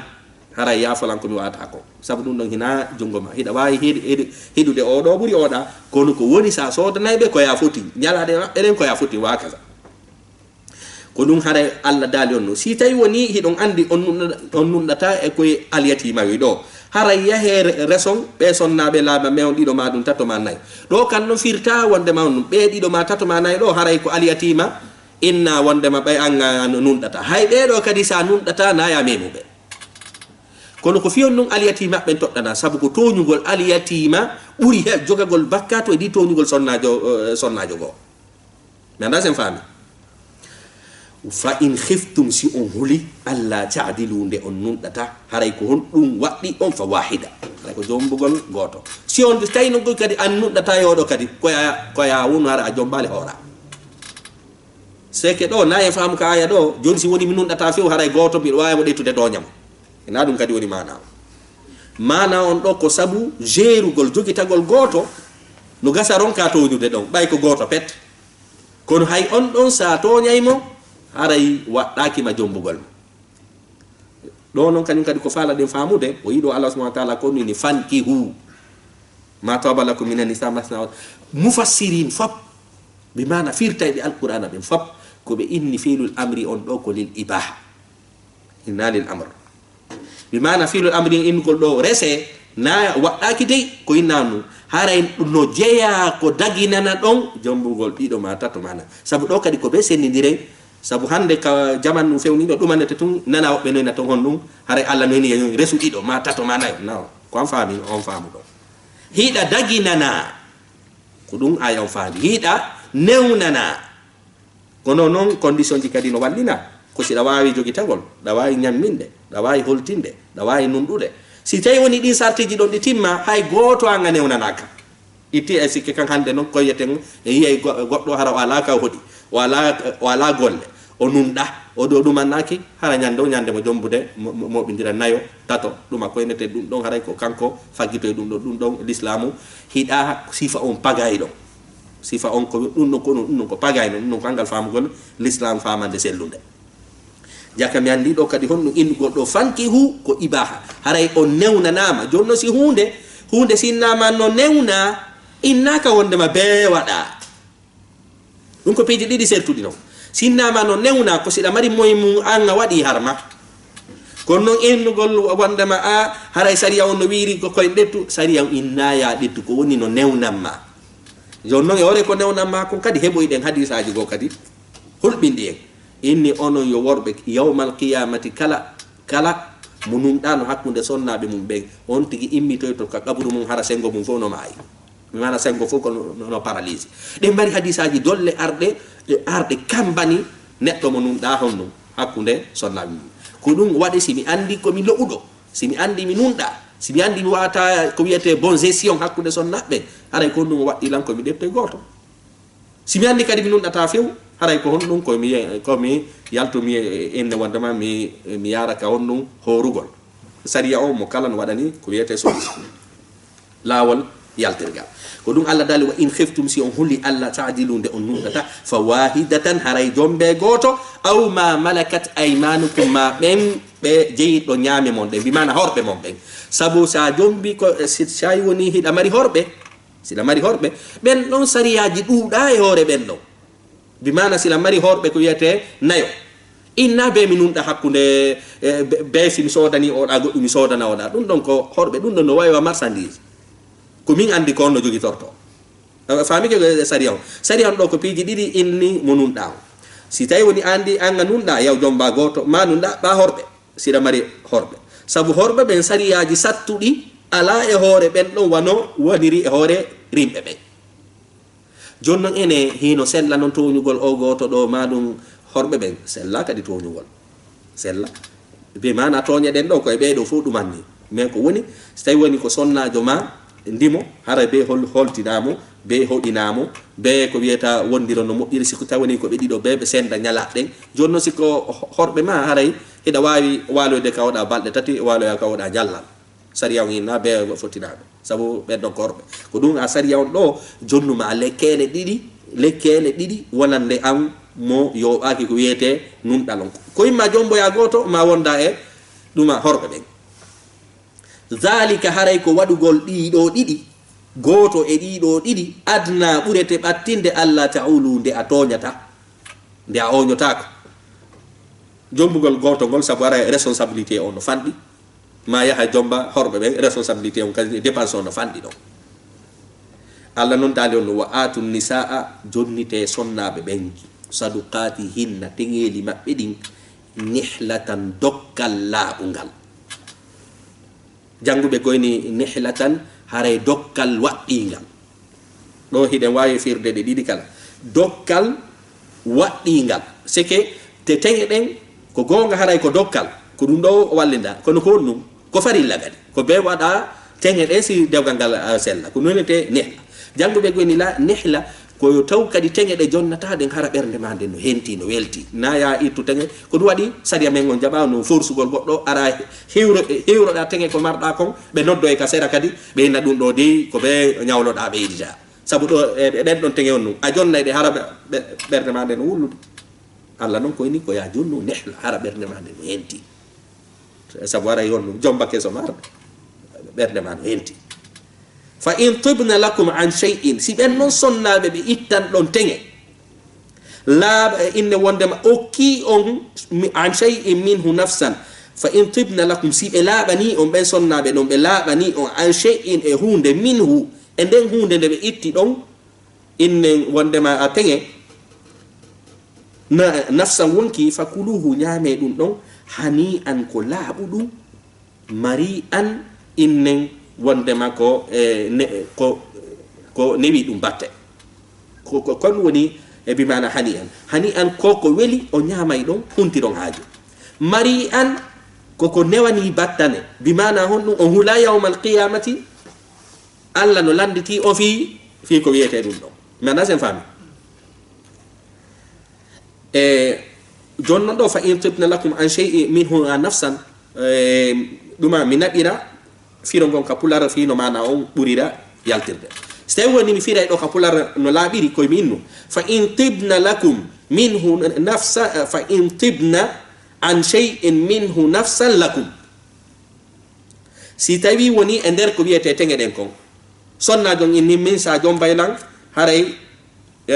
Haray yaafolan ko mi waata ko. Sabu ɗum ɗon hinaa junngo ma. Hiɗa waawi hiɗ-, hiɗ-, hiɗude oo ɗoo ɓuri oo ɗaa. Kono ko woni sa soodanay ɓe ko yaa foti. Ñalaade maɓɓe ɗen ko yaa foti, wa kaza. Ko ɗum haray Allah daali on no. Si tawi woni hiɗon anndi on nun-, on nunɗata e koye alyatiima wi ɗoo. Haray yahee re-, reson ɓe sonnaaɓe laaɓa me on ɗiɗo ma ɗum tato ma nayo. Ɗoo kan no firta wonde ma on ɗum. Ɓe ɗiɗo ma tato ma nayo ɗoo haray ko alyatiima inna wonde ma ɓay an, an nunɗata. Hay ɓee ɗoo kadi sa nunɗata na yaa memuɓe. Kono ko fiyon nun alyatiima ɓen toɗɗana, sabu ko tooñugol alyatiima ɓuri he jogagol bakkaatu e di tooñugol sonnaajo, eh, sonnaajo goo. Mi anndaa sen faami. "Fa in khiftum", si on huli, "alla ta'dilu", nde on nunɗata, haray ko hon ɗum waɗɗi on, "fa wahida", haray ko jombugol gooto. Si on tawi non kadi an nunɗata yooɗo kadi, ko ya, ko ya wonu hara a jombaali hoora. Seke ɗo, na en faamu ka aya ɗo, joni si woni mi nunɗata few, haray gooto mbiɗo waawi mo ɗettude tooña mo. Ina ɗum kadi woni maana on. Maana on ɗo ko sabu jeerugol, jogitagol gooto, no gasa ronka tooñude ɗon, ɓay ko gooto pet. Kono hay on ɗon sa tooñay mo, haray waɗɗaaki ma jombugol mo. Ɗo non kañum kadi ko faalaɗen faamude, o yiɗo Allah subhanahu wa ta'ala ko nini, "Fankihu ma taba lakum minan nisa masna wa", mufassirin fop Bi maana firtayɓe Alqur'aana ɓen fop, ko ɓe inni fiilul amri on ɗoo ko lil ibaha. Inna lil amr. Bi maana fiilul amri innugol ɗoo rese, na waɗɗaaki dey, ko inna nu. Haray no jeyaa ko daginana ɗon jombugol ɗiɗo ma tato ma nayo. Sabu ɗoo kadi ko ɓe senndindiren, sabu hannde ka jaman ɗum fewniiɗo ɗumanete tun, nana woɓɓe noyna ton honɗum, haray Alla noyni e resu ɗiɗo ma tato ma nayo. Non, ko an faami, on faamu ɗon. Hiɗa daginana, ko ɗum aya on faami. Hiɗa newnana. Kono non condition ji kadi no wallina. Ko si ɗa waawi jogitagol, ɗa waawi ñamminde, ɗa waawi holtinde, ɗa waawi nunɗude. Si tawi woni ɗin sartiji ɗon ɗi timma, hay gooto an a newnanaaka. Itti e sikke kan hannde non koyeten e yiyay go-, goɗɗo hara o alaa ka o hoɗi, o alaa, o alaa golle, o nunɗa, o ɗo ɗumannaaki, hara ñande o ñande mo jombude, mo, mo, moɓindira nayo, tato, ɗuma koynete ɗum ɗon, haray ko kanko faggitoy ɗum ɗon, ɗum ɗon lislaamu hiɗa sifa on pagay ɗon. Sifa on ko ɗum ɗon ko, ɗum ɗon ko pagay non, ɗum ɗon ko anngal faamugol lislaam faamande sellunde. Jaka mi anndi ɗo kadi honɗum innugol ɗo fankihu ko ibaha. Haray on newnanaama. Jooni non si huunde, huunde sinnaama no newna, innaaka wondema bee waɗa. Ɗum ko piiji ɗiɗi sertuɗi non. Sinnaama no newna ko si ɗa mari moye mum an a waɗi harma. Kono non innugol wondema a haray sariya on no wiiri ko koye ɓettu, sariya on innaa ya ɓettu ko woni no newnanma. Jooni non e hoore ko newnanma kon kadi heɓoyɗen hadiisaaji goo kadi hulɓinɗi en. Inni onon yo worɓe yawmal qiyamati kala, kala mo nunɗaano hakkunde sonnaaɓe mum ɓen, on tigi immitoyto ka qaburu mum hara senngo mum fof no maayi. Mi maana senngo fof ko no, no, no paralysé. Ɗen mari hadiisaaji dolle arɗe, ɗe arɗe kammbani neɗɗo mo nunɗaa honɗum hakkunde sonnaaɓe mum. Ko ɗum waɗi si mi anndi ko mi lo'uɗo, si mi anndi mi nunɗaa, si mi anndi mi waɗataa ko wiyetee bon gestion hakkunde sonnaaɓe, haray ko honɗum o waɗɗii lan ko mi ɗettoy gooto. Si mi anndi kadi mi nunɗataa few, haray ko honɗum ko mi, ko mi yaltu mi inne wondema mi, mi yaara ka honɗum hoorugol. Sariya o mo kala no waɗani ko wiyetee solution. Laawol yaltirgal. Ko ɗum Allah daali, "Wa in khiftum", si on huli Allah, "ta'dilu", nde on nunɗata, "fa wahidatan", haray jombe gooto, "aw ma malakat aymanukum", ma ɓen ɓe jeyiɗo ñaame mon ɗen, bi maana horɓe mon ɓen. Sabu sa jombi ko, si, si tawi woni hiɗa mari horɓe, siɗa mari horɓe, ɓen ɗon sariyaaji ɗuuɗaa e hoore ɓen ɗon. Bi maana siɗa mari horɓe ko wiyetee nayo. Inna be mi nunɗa hakkunde, e, be, be si mi soodani oɗa goɗɗum, mi soodana oɗa. Ɗum ɗon ko horɓe, ɗum ɗon no wayi wa marchandise. Ko min anndi ko on no jogitorto. A faami ke sariya on? Sariya on ɗo ko piiji ɗiɗi inni mo nunɗa on. Si tawi woni anndi an a nunɗa, yaw jomba gooto, ma nunɗa ɓa horɓe, siɗa mari horɓe. Sabu horɓe ɓen sariyaaji sattuɗi alaa e hoore ɓen ɗon wano woniri e hoore rimɓe ɓen. Jooni non ene hino sella non tooñugol o gooto ɗo, ma ɗum horɓe ɓen sella kadi tooñugol. Sella. Bi maana tooñe ɗen ɗo ko e ɓee ɗo fof ɗum anni. Mais ko woni, si tawi woni ko sonnaajo ma, ndimo, hara be hol-, holtinaa mo, be hoɗinaa mo, be ko wiyata wondiro no moƴƴiri, si ko tawi woni ko ɓe ɗiɗo be ɓe senda ñalaɗe ɗen. Jooni non si ko ho-, horɓe ma, haray hiɗa waawi waaloyde ka oɗa balɗe tati, waaloya ka oɗa jallal. Sariya on inna be fottinaaɓe. Sabu ɓen ɗon ko horɓe. Ko ɗum a sariya on ɗo jonnuma lekkeele ɗiɗi, lekkeele ɗiɗi wonande an mo yooɓaaki ko wiyetee nunɗal on. Ko imma jomboya gooto, ma wonda e ɗuma horɓe ɓen. Zalika, haray ko waɗugol ɗii ɗoo ɗiɗi, gooto e ɗii ɗoo ɗiɗi, adna, ɓurete ɓattinde, alla ta'ulu, nde a tooñata, nde a ooñotaako. Jombugol gooto ngol, sabu ara responsabilité on no fanɗi, ma yaha jomba horɓe ɓen, responsabilité on kadi, dépense on no fanɗi ɗon. Allah non daali on, "Wa aatu nisaa", jonnite sonnaaɓe ɓen, "saduqaatihinna", teŋeeli maɓɓe ɗin, "nihlatan", dokkal laaɓungal. Jannguɓe koyni nihlatan, haray dokkal waɗɗiingal. Ɗo hiɗen waawi firde ɗe ɗiɗi kala. Dokkal waɗɗiingal. Seke te teŋe ɗen, ko goonga haray ko dokkal, ko ɗum ɗo wallinda, kono ko honɗum? Ko farilla kadi. Ko ɓe waɗa teŋe ɗen si dewgal ngal, ah, sella. Ko nonete nihla. Jannguɓe koyni la nihla, ko yo taw kadi teŋe ɗe jonnata ɗen hara ɓernde ma nden no henti, no welti. Na ya ittu teŋe, ko ɗum waɗi sariya men on jaɓa no forsugol goɗɗo, ara hewro-, hewroɗa teŋe ko marɗa kon, ɓe noddoye ka sera kadi, ɓe inna ɗum ɗo dey ko ɓe ñawloɗa ɓe idita. Sabu ɗo, e, e ɓen ɗon teŋe on ɗum, a jonnay ɗe hara ɓe, ɓe, ɓernde ma nden no wullude. Allah non koyni ko ya jonnu nehla hara ɓernde ma nden no henti. Sabu aray on ɗum jomba keso ma, ɓernde ma no henti. "Fa in tibna lakum an shay'in", si ɓen non sonnaaɓe ɓe ittan ɗon teŋe, Laaɓa e inne wondema okki on mi-, an shay'in minhu nafsan, fa in tibna lakum, si ɓe laaɓani on, ɓen sonnaaɓe ɗon, ɓe laaɓani on, an shay'in e huunde, minhu, e nden huunde nde ɓe itti ɗon, inne wondema a teŋe, na-, nafsan wonki, fa kuluhu, ñaame ɗum ɗon, hani an ko laaɓuɗum, mari an, innen wondema ko, e, ne-, ko, ko newi ɗum batte. Ko, ko, kon woni e bi maana hani an. Hani an ko ko weli o ñaamay ɗon, huntiron haaju. Mari an ko ko newani battane. Bi maana honɗum? O hula yawmal qiyamati, Allah no lannditi o fii, fii ko wiyetee ɗum ɗon. Mi anndaa sen faami. E, jonnon ɗo, fa in tibna lakum an shay'in minhu nafsan, e, ɗuma mi naɓira firo ngon ka pular fii no maana on ɓurira yaltirde. So tawi woni mi firay ɗo ka pular no laaɓiri koye mi innu. Fa in tibna lakum minhu nafsa, fa in tibna an shay'in minhu nafsan lakum. Si tawi woni e nder ko wiyetee teŋe ɗen kon, sonnaajo on inni min sa jombay lan, haray, e,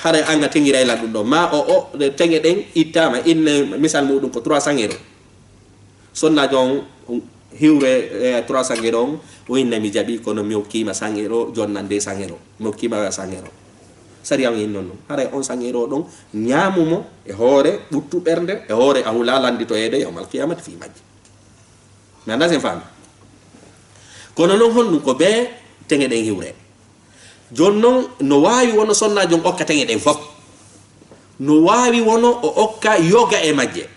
haray an a teŋiray lan ɗum ɗo. Ma o, o, teŋe ɗen ittaama, inne misal muɗum ko trois cents euro. Sonnaajo on hiwre, e, trois cents euro on, o inna mi jaɓi, kono mi okkiima cent euro, jonnan deux cents euro. Mi okkiima cent euro. Sariya on innon non. Haray on cent euro ɗon, ñaamu mo e hoore ɓuttu ɓernde, e hoore a hula lannditoyeede yawmal qiyamati fii majji. Mi anndaa sen faami. Kono non honɗum ko bee teŋe ɗen hiwre? Jooni non no waawi wono sonnaajo on okka teŋe ɗen fof. No waawi wono o okka yoga e majje.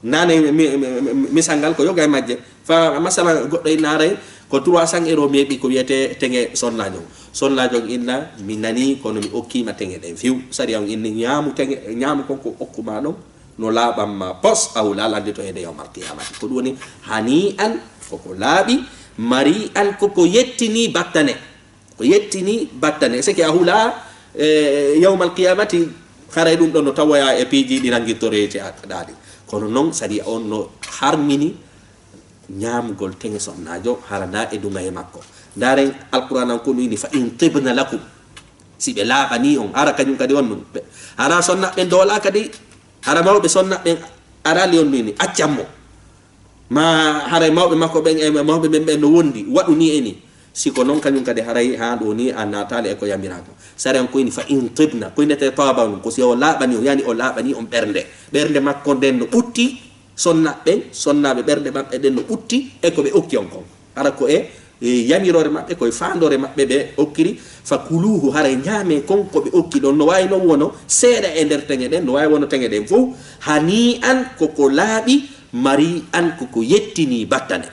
Nane mi-, mi-, mi-, mi-, misal ngal ko yoga e majje. Fa masala goɗɗo inna aray ko trois cents euro mi heɓi ko wiyetee teŋe sonnaajo on. Sonnaajo on inna mi nanii kono mi okkiima teŋe ɗen fiw. Sariya on inni ñaamu teŋe, ñaamu kon ko okkuma ɗon. No laaɓan ma pos, a hula lannditoyeede yawmal qiyamati. Ko ɗum woni hani an koko laaɓi, mari an koko yettini battane. Ko yettini battane. Seke a hula, e, yawmal qiyamati, haray ɗum ɗon no tawoya e piiji ɗi ranngittoree ce a ɗaali. Kono non sariya on no harmini ñaamugol teŋe sonnaajo, hara na e duŋa e makko. Ndaaren Alqur'aan an ko ɗum ini, fa in tibna lakum. Si ɓe laaɓanii on, hara kañum kadi on ɗum. Ɓe, hara sonna ɓen doolaa kadi, hara mawɓe sonna ɓen araali on ɗum ini, accan mo. Ma haray mawɓe makko ɓen e mawɓe men ɓen no wondi, waɗu ni e ni. Si ko non kañum kadi haray haa ɗo ni a naataali e ko yamiraa ko. Sariya on ko ini fa in tibna, ko inete taba on, ko si o laaɓanii on, yani o laaɓanii on ɓernde. Ɓernde makko nden no ɓutti, sonna ɓen, sonnaaɓe ɓernde maɓɓe ɗen no ɓutti e ko ɓe okki on kon. Hara ko e, e yamiroore maɓɓe, ko e faandoore maɓɓe ɓe okkiri, fa kuluhu, haray ñaame kon ko ɓe okki ɗon. No waawi non wono seeɗa e nder teŋe ɗen, no waawi wono teŋe ɗen fof, hani an koko laaɓi, mari an koko yettini battane.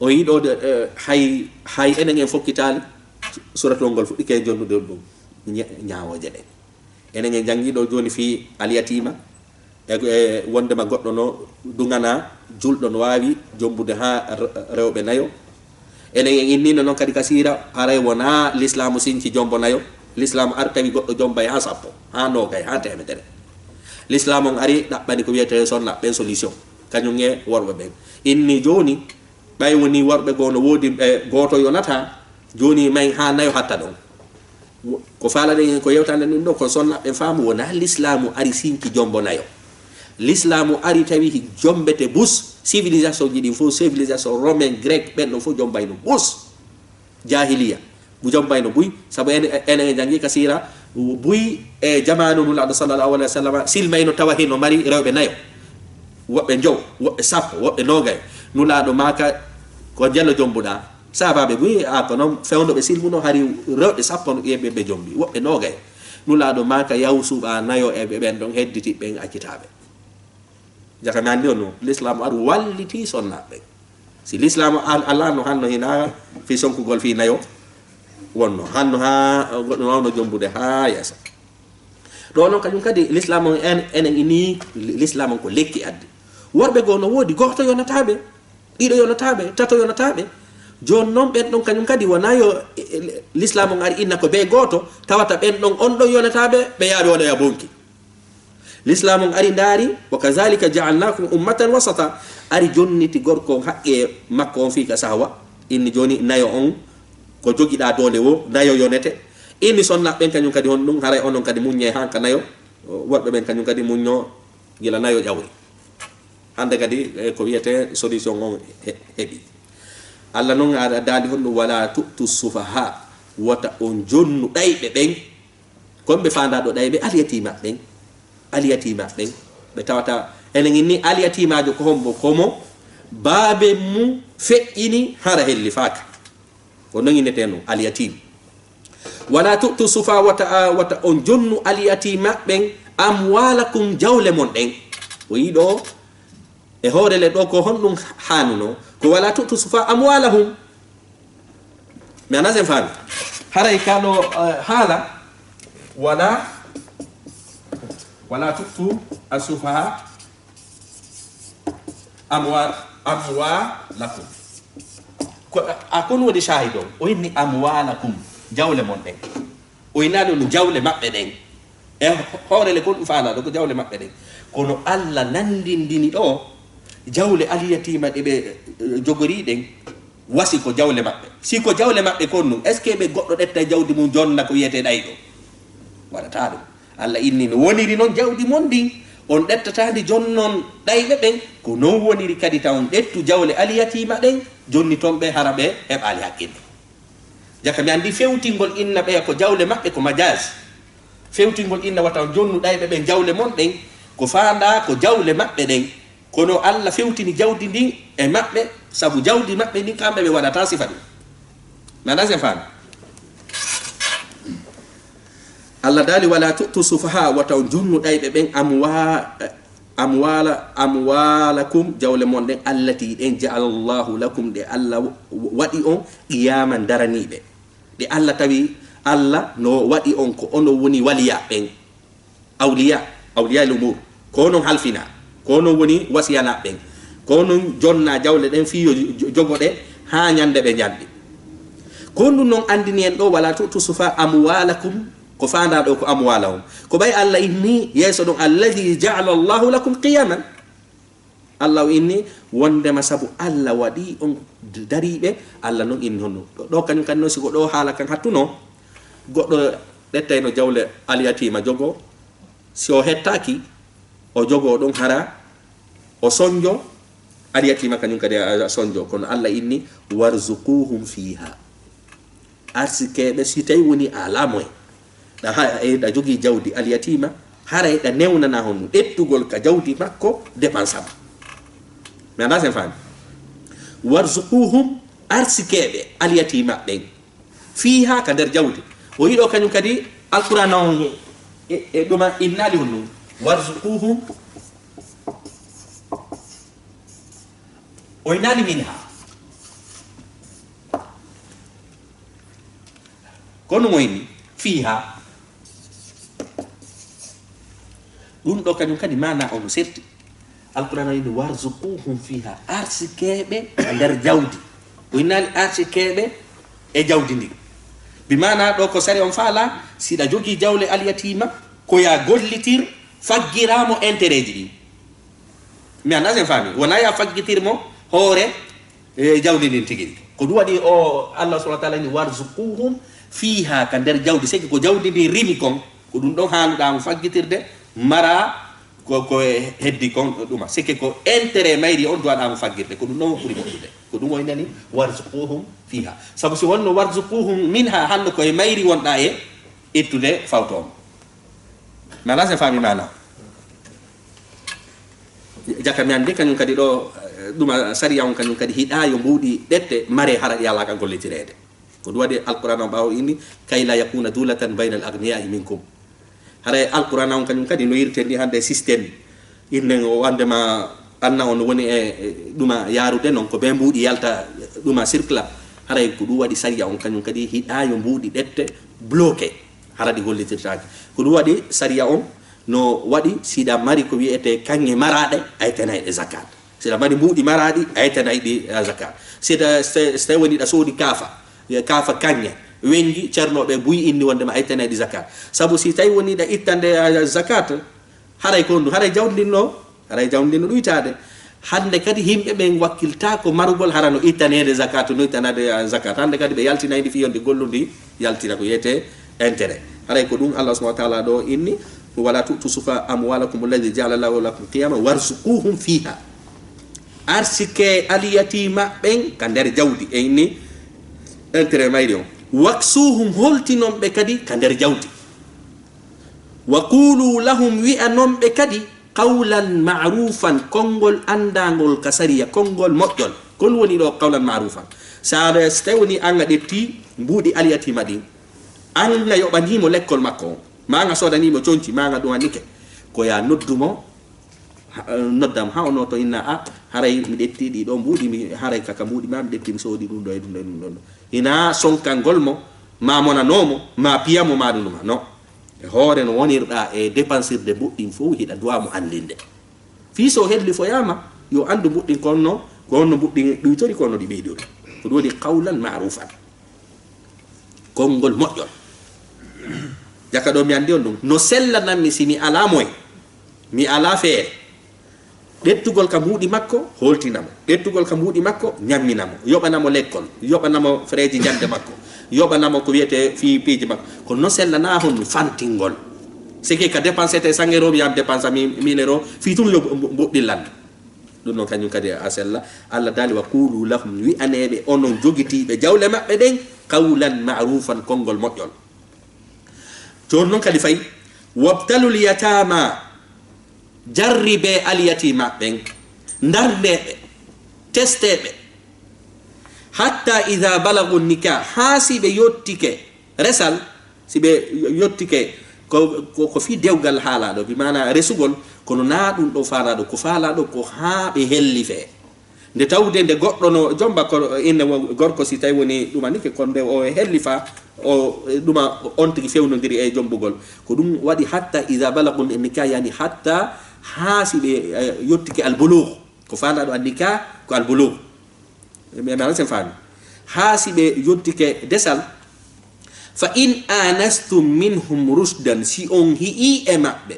O yiɗo de, eh, hay, hay enen en fokkitaali, suratul ngol fuɗɗike e jonnude ɗum, ña-, ñaawooje ɗen. Enen en janngi ɗo jooni fii alyatima, e, e wondema goɗɗo no duŋana julɗo no waawi jombude haa re-, rewɓe nayo. Enen en innino noon kadi ka siira, haray wonaa lislaamu sinci jombo nayo. Lislaamu ar tawi goɗɗo jombay haa sappo, haa noogay, haa teemedere. Lislaamu on ari ɗaɓɓani ko wiyetee sonna ɓen solution, kañum e worɓe ɓen. Inni jooni, ɓay woni worɓe goo no woodi ɓe gooto yonataa, jooni may haa nayo hatta ɗon. Wo-, ko faalaɗen en ko yewtande ɗum ɗo, ko sonna ɓen faamu wonaa lislaamu ari sinci jombo nayo. Lislaamu ari tawi hi-, jombete bus, civilisation ji ɗin fof, civilisation romain, grec, ɓen ɗon fof jombayno bus. Jahiliya. Bu jombayno buy, sabu en, enen en janngi ka siira, buy e jamaanu Nulaaɗo sallallahu alaihi wasallam, silmayno tawa hino mari rewɓe nayo. Woɓɓe njow, woɓɓe sappo, woɓɓe noogay. Nulaaɗo maaka ko jelo jombuɗaa. Saabaaɓe buy, a ko noon fewndo ɓe silmuno hari rewɓe sappo no ɓe, ɓe jombi, woɓɓe noogay. Nulaaɗo maaka yaw suɓa nayo e ɓe ɓen ɗon hedditi ɓen accitaaɓe. Jaka mi anndi on no, lislaamu ar walliti sonnaaɓe ɓen. Si lislaamu al-, alaa no hanno hina fii sonkugol fii nayo wonno. Hanno haa goɗɗo no wawno jombude haa yeeso. Ɗo noon kañum kadi lislaamu on en, enen ini lislaamu on ko lekki addi. Worɓe goo no woodi, gooto yonataa ɓe, ɗiɗo yonataa ɓe, tato yonataa ɓe. Jooni noon ɓen ɗon kañum kadi wonaa yo, e, e, lislaamu on ari inna ko bee gooto, tawata ɓen ɗon on ɗon yonataa ɓe, ɓe yaaɓe waɗoya bonki. Lislaam on ari ndaari, "Wa kazalika ja'alnakum ummatan wasata." Ari jonniti gorko on haqqe makko on fii ka sahwa. Inni jooni nayo on ko jogiɗaa doole wo, nayo yonete. Ini sonna ɓen kañum kadi honɗum, haray onon kadi muññe han ka nayo, woɓɓe ɓen kañum kadi muñño gila nayo ƴawri. Hande kadi, e, ko wiyete solution on he-, heɓi. Allah non a daali honɗum, "Wala tu'tu sufaha," wota on jonnu ɗayɓe ɓen. Kon ɓe faandaa ɗo ɗayɓe, alyatima ɓen. Alyatima ɓen. Ɓe tawata, enen inni alyatimaajo ko hombo, ko mo baabe mu feƴƴini hara hellifaaka. Ko non innetee non, alyatim. "Wala tu'tu sufa," wata, wata on jonnu alyatima ɓen, "amwalakum," jawle mon ɗen. O yiɗo e hoore le ɗo ko honɗum haanuno? Ko "Wala tu'tu sufa amwalahum." Mi anasen faami. Haray kalo, eh, haala, "Wala, wala tu'tu asufaha amwa-, amwalakum." Ko, a, kon woni shahid on. O inni "amwalakum," jawle mon ɗen. O innaali no jawle maɓɓe ɗen. E hoore le kon ɗum faanaa ɗo ko jawle maɓɓe ɗen. Kono Allah nanndindini ɗo jawle alyatima ɗe ɓe, eh, jogori ɗen. Wasi ko jawle maɓɓe. Si ko jawle maɓɓe kon ɗum, est-ce que ɓe goɗɗo ɗetta jawdi mum jonna ko wiyetee ɗayɗo? Waɗataa ɗum. Allah inni no woniri non jawdi mon ndin, on ɗettataa ndi jonnon ɗayɓe ɓen, ko non woniri kadi taw on ɗettu jawle alyatima ɗen, jonni ton ɓe hara ɓe heɓaali haqqille. Jaka mi anndi fewtingol inna ɓeya ko jawle maɓɓe ko majaas. Fewtingol inna wata on jonnu ɗayɓe ɓen jawle mon ɗen, ko faandaa ko jawle maɓɓe ɗen. Kono Allah fewtini jawdi ndin e maɓɓe, sabu jawdi maɓɓe ndin kamɓe ɓe waɗataa sifa ɗum. Mi anasen faami. Allah daali, "Wala tu'tu sufaha," wata on jonnu ɗayɓe ɓen amwa-, amwala, amwalakum, jawle mon ɗen, allati ɗen, ja'ala Allahu lakum, ɗe Allah w-, waɗi on, qiyaman, daraniiɓe. Ɗe Allah tawi, Allah no waɗi on ko onon woni waliya ɓen. Awliya, awliya il umur. Ko onon halfina. Ko onon woni wasiyanaa ɓen. Ko onon jonna jawle ɗen fii yo jo-, jogo ɗe haa ñande ɓe ñalɗi. Ko ɗum non anndini en ɗo, "Wala tu'tu sufa amwalakum," ko faandaa ɗo ko amwalahum. Ko ɓay Allah inni yeeso ɗon, "Alladhi ja'ala Allahu lakum qiyaman." Allah o inni wondema sabu Allah waɗi on d-, dariiɓe, Allah non inni honno. Ɗo, ɗo kañum kadi non, si ko ɗo haala kan hattuno, goɗɗo ɗettayno jawle alyatima jogo, si o hettaaki, o jogo ɗon hara, o sonjo, alyatima kañum kadi a, a sonjo. Kono Allah inni, "Warzuquhum fiha." Arsikeeɓe, si tawi woni a laamoy, ɗa ha-, e ɗa jogii jawdi alyatima, haray ɗa newnana honno ɗettugol ka jawdi makko dépense am. Mi anndaa sen faami. "Warzuquhum," arsikeeɓe alyatima ɓen, "fiha," ka nder jawdi. O yiɗo kañum kadi Alqur'aana on e, e, e ɗuma innaali honno. "Warzuquhum," o innaali "minha." Kono mo inni "fiha." Ɗum ɗo kañum kadi maana on serti. Alqur'aana inni, "Warzuquhum fiha." Arsikeeɓe e nder jawdi. O innaali arsikeeɓe e jawdi ndi. Bi maana ɗo ko sari on faala, si ɗa jogii jawle alyatima, ko ya gollitir, faggiraa mo intérêt ji ɗi. Mi anndaa sen faami. Wonaa ya faggitir mo hoore e jawdi ndin tigi. Ko ɗum waɗi o Allah subhanahu wa ta'ala ni, "Warzuquhum fiha," ka nder jawdi. Seke ko jawdi ndin rimi kon, ko ɗum ɗon haanuɗaa mo faggitirde, mara ko, ko e heddi kon ɗuma. Seke ko intérêt mayri on duwaɗaa mo faggirde, ko ɗum ɗon ɓuri moƴƴude. Ko ɗum o inani, "Warzuquhum fiha." Sabu si wonno "Warzuquhum minha," hanno ko e mayri wonɗaa e ittude fawto on. Mi anndaa sen faami maana. Jaka mi anndi kañum kadi ɗo, eh, ɗuma sariya on kañum kadi hiɗaa yo mbuuɗi ɗette mare hara ɗi alaa ka gollitireede. Ko ɗum waɗi Alqur'aana on ɓaawo inni, "Kay la yakuna dulatan bayna al-aghniya'i minkum." Haray Alqur'aana on kañum kadi no yirte ni hannde système. Innen o wandema anna on woni e, e ɗuma yaarude non ko ɓe mbuuɗi yalta ɗuma circula. Haray ko ɗum waɗi sariya on kañum kadi hiɗaa yo mbuuɗi ɗette bloqué. Hara ɗi gollitirtaake. Ko ɗum waɗi sariya on no waɗi, si ɗa mari ko wiyetee kaŋŋe maraaɗe, a ittanay ɗe zakat. Si ɗa mari mbuuɗi maraaɗi, a ittanay ɗi, eh, zakat. Si ɗa, si, si tawi woni ɗa soodi kaafa, eh, kaafa kaŋŋe, weñgi, cernooɓe buy inni wondema a ittanay ɗi zakat. Sabu si tawi woni ɗa ittande, eh, zakat, haray ko honɗum, haray jawdi ndin no, haray jawdi ndin no ɗuytaade. Hannde kadi yimɓe ɓen wakkiltaako marugol hara no ittaneede zakat, no ittanaade, eh, zakat. Hannde kadi ɓe yaltinay ndi fii yo ndi gollu ndi yaltina ko wiyetee Intérêt. Haray ko ɗum Allah subhanahu wa ta'ala ɗo inni, "Wala tu'tu sufa amwalakum allati ja'ala Allahu lakum qiyama warzuquhum fiha." Arsike aliyatiima ɓen ka nder jawdi, e inni intérêt mayri on. "Waksuhum", holtinon ɓe kadi ka nder jawdi. "Wa qulu lahum", wi'anon ɓe kadi qawlan ma'rufan, konngol anndangol ka sariya, konngol moƴƴol. Kon woni ɗo qawlan ma'rufan. Sa, so tawi woni an a ƴetti mbuuɗi aliyatiima ɗin, an a yoɓaniimo lekkol makko on, ma an a soodaniimo conci, ma an a ɗum annike, ko ya noddu mo, ha, noddam ha o nooto inna, "A, haray mi ƴetti ɗi ɗo mbuuɗi, mi, haray kaka mbuuɗi ma mi ƴetti, mi soodi ɗum ɗo e ɗum ɗo e ɗum ɗo." Ina sonkangol mo, ma monanoo mo, ma piya mo, ma ɗum ɗuma. No. E hoore no wonirɗa e dépensirde mbuuɗi ɗin fof, hiɗa duwa mo anndinde. Fii so hellifoyaama, yo anndu mbuuɗi ɗin ko honno, ko honno mbuuɗi ɗin ɗuytori, ko honno ɗi ɓeydori. Ko ɗum woni qawlan ma'rufan. Konngol moƴƴol. Jaka ɗo mi anndi on ɗum. No sellanammi si mi alaa moye, mi alaa feere. Ƴettugol ka mbuuɗi makko, holtina mo. Ƴettugol ka mbuuɗi makko, ñammina mo. Yoɓana mo lekkol, yoɓana mo freeji jannde makko, yoɓana mo ko wiyetee fii piiji makko. Ko no sellanaa honɗum fantingol. Sike ka dépensete cent euros, mi yam dépensa mi-, mille euros, fii tun yo mbu-, mbu-, mbuuɗi ɗin landu. Ɗum ɗon kañum kadi a sella. Allah daali, "Wa qulu lahum", wi'anee ɓe onon jogitiiɓe jawle maɓɓe ɗen, "qawlan ma'rufan", konngol moƴƴol. Jooni non kadi fay, "Wabtalul yatama", jarribee alyatiima ɓen, ndarnee ɓe, testee ɓe, "hatta idha balagu nikah", haa si ɓe yottike resal, si ɓe yottike, ko, ko, ko fii dewgal haalaa ɗo, bi maana resugol, kono naa ɗum ɗo faalaa ɗo, ko faalaa ɗo ko haa ɓe hellifee. Nde tawde nde goɗɗo no jomba ko inne wo-, gorko, si tawi woni ɗuma nike, kono nde o hellifa, o, ɗuma on tigi fewnodiri e jombugol. Ko ɗum waɗi hatta iza balagu nikah, yani hatta haa si ɓe, eh, yottike al bulugh. Ko faalaa ɗo an nikah ko al bulugh. Mi, mi, mi, sen faami. Haa si ɓe yottike desal, "fa in anastum minhum rushdan", si on hi'i e maɓɓe.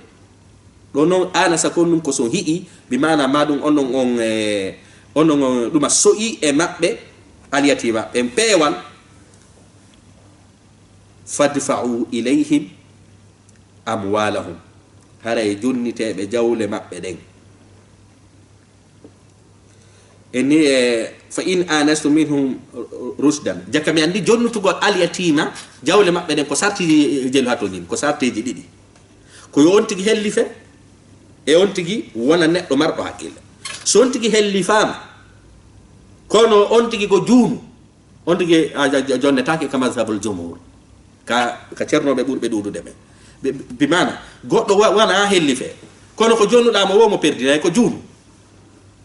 Ɗo non anasa kon ɗum ko so hi'i, bi maana ma ɗum onon on, eh, onon on ɗuma so'i e maɓɓe, alyatiima ɓen peewal, "fadfa'u ilayhim amwalahum", haray jonnitee ɓe jawle maɓɓe ɗen. E ni, e, "fa in anastum minhum rushdan." Jaka mi anndi jonnutugol alyatiima jawle maɓɓe ɗen ko sarti jelu hato ñin, ko sarteeji ɗiɗi. Ko yo on tigi hellife, e on tigi wona neɗɗo marɗo hakkille. So on tigi hellifaama, kono on tigi ko juunu, on tigi a, a, a jonnetaake ka mazhabul jumhur. Ka, ka cernooɓe ɓurɓe ɗuuɗude ɓe. Bi, bi maana, goɗɗo wa-, wona a hellife, kono ko jonnuɗaa mo wo mo perdinay ko juunu.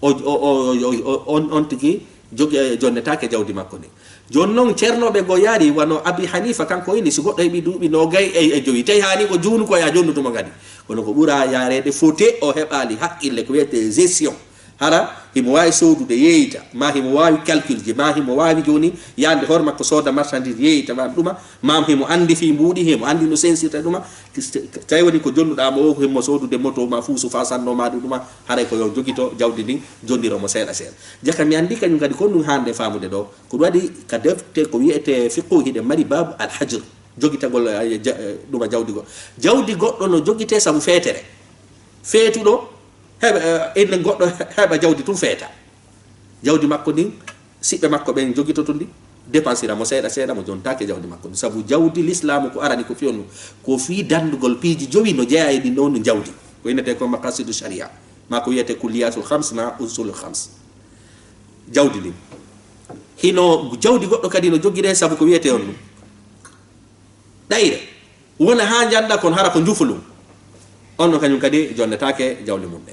O, o, o, o, o, on, on tigi jogi, e, jonnetaake jawdi makko ndi. Jooni non, cernooɓe goo yaari, wano Abi Hanifa, kanko ini, si goɗɗo heɓi duuɓi noogay e, e jowi, tawi haani ko juunu ko ya jonnutu mo kadi. Kono ko ɓura yaareede, fote o heɓaali haqqille ko wiyetee gestion. Hara himo waawi soodude yeeyita, ma himo waawi calcul ji, ma himo waawi jooni yaande hoore makko sooda marchandise yeeyita, ma ɗuma, ma himo anndi fii mbuuɗi, himo anndi no sensirta ɗuma. Tawi woni ko jonnuɗaa mo o, himo soodude moto ma, fuusu fa sanno ma ɗum ɗuma, haray ko yo jogito jawdi ndin, jonniro mo seeɗa seeɗa. Jaka mi anndi kañum kadi ko ɗum haande faamude ɗo. Ko ɗum waɗi ka defte ko wiyetee fiqhu hiɗen mari baabu al hajr, jogitagol, eh, ja-, eh, ɗuma jawdi go-, jawdi goɗɗo no jogitee sabu feetere. Feetuɗo heɓa, eh, enen goɗɗo he-, heɓa jawdi tun feeta. Jawdi makko ndin, siɓɓe makko ɓen jogitoto ndi, dépensira mo seeɗa seeɗa, mo jontaake jawdi makko ndin. Sabu jawdi lislaamu ko arani ko fii on, ko fii danndugol piiji jowi no jeyaa e ɗin ɗon jawdi. Ko innetee ko maqasidu sharia, ma ko wiyetee kulliyatul khams, ma usulul khams. Jawdi ndin. Hino jawdi goɗɗo kadi no jogiree sabu ko wiyetee on ɗum. Ɗayre, wona haa njannda kon hara ko njufulun. On no kañum kadi jonnetaake jawle mum ɗe.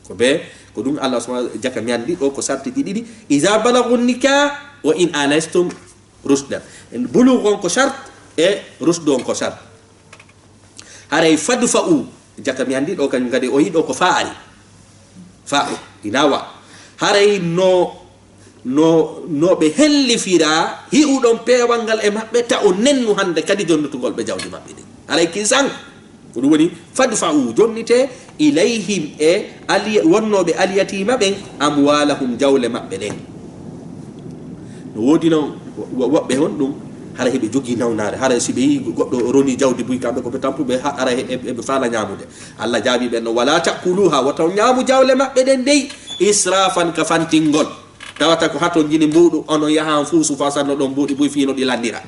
Ko be, ko ɗum Allah subhanahu jaka mi anndi ɗo ko sartiji ɗiɗi. "Iza balagu nikah wa in anastum rushdan." Bulugh on ko shart e rushdu on ko shart. Haray fadfa'u, jaka mi anndi ɗo kañum kadi o yiɗo ko fa'ali. Fa'u, ina wa. Haray no no, no ɓe hellifira hi'uɗon peewal ngal e maɓɓe, ta o nennu hannde kadi jonnutugol ɓe jawdi maɓɓe ɗin. Haray kisan, ko ɗum woni, "fadfa'u", jonnitee, "ilayhim", e ali-, wonnooɓe alyatiima ɓen, "amwalahum", jawle maɓɓe ɗen. No woodi non wo-, wo-, woɓɓe honɗum, Hara hiɓe jogii nawnaare, hara si ɓe yii goɗɗo roni jawdi buy, kamɓe ko ɓe tampuɓe, ha-, hara he-, he-, heɓe faala ñaamude. Allah jaabii ɓe no, "Wala ta'kuluha, wota on ñaamu jawle maɓɓe ɗen dey, israfan ka fantingol." Tawata ko haton jini mbuuɗu, onon yaha on fuu sufa sanno ɗon mbuuɗi buy fii no ɗi lanndira.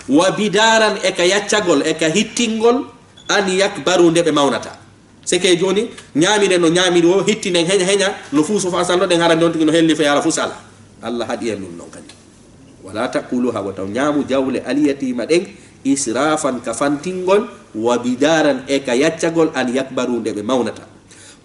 "Wa bidaran," e ka yaccagol, e ka hittingol, "an yakbaru," nde ɓe mawnata. Seke jooni, ñaamiren no ñaamiri o, hittinen heña heña, no fuu sufa sanno ɗen hara ndon tigi no helli fe hara fuu sala. Allah haɗi en ɗum non kadi. "Wala ta'kuluha," wota on ñaamu jawle alyatima ɗen, "israfan," ka fantingol, "wa bidaran," e ka yaccagol, "an yakbaru," nde ɓe mawnata.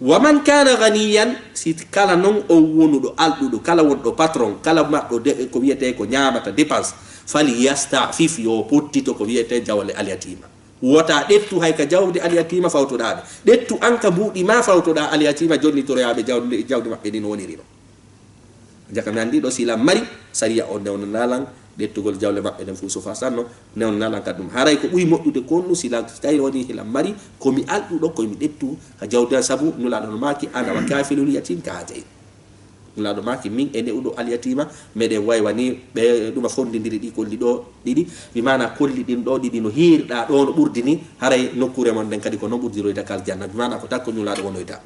"Wa man kana ganiyan," si kala non on wonuɗo alɗuɗo, kala wonɗo patron, kala maɗɗo de-, ko wiyete ko ñaamata dépense, "falyastafif," yo pottito ko wiyete jawle alyatima. Wota ɗettu hay ka jawdi alyatima fawtoɗaa ɓe. Ɗettu an ka mbuuɗi ma fawtoɗaa alyatima jonnitoroyaaɓe jawdi, jawdi maɓɓe ndi no woniri no. Jaka mi anndi ɗo si lan mari, sariya o newnanaa lan ɗettugol jawle maɓɓe ɗen fuu sufa sanno, newnanaa lan ka ɗum. Haray ko ɓuri moƴƴude ko ɗum si lan tawi woni hilan mari, ko mi alɗuɗo, ko mi ɗettu ka jawdi an, sabu Nulaaɗo no maaki, "Ana wa kafilul yatim ka hatayn." Nulaaɗo maaki, "Min e ne'uɗo alyatima, meɗen waywa ni, ɓe ɗuma fondindiri ɗi kolli ɗo ɗiɗi, bi maana kolli ɗin ɗo ɗiɗi no hiirɗa ɗo no ɓurdi ni, haray nokkuure mon nden kadi ko non ɓurdiroyta ka aljanna," bi maana ko takko Nulaaɗo wonoyta.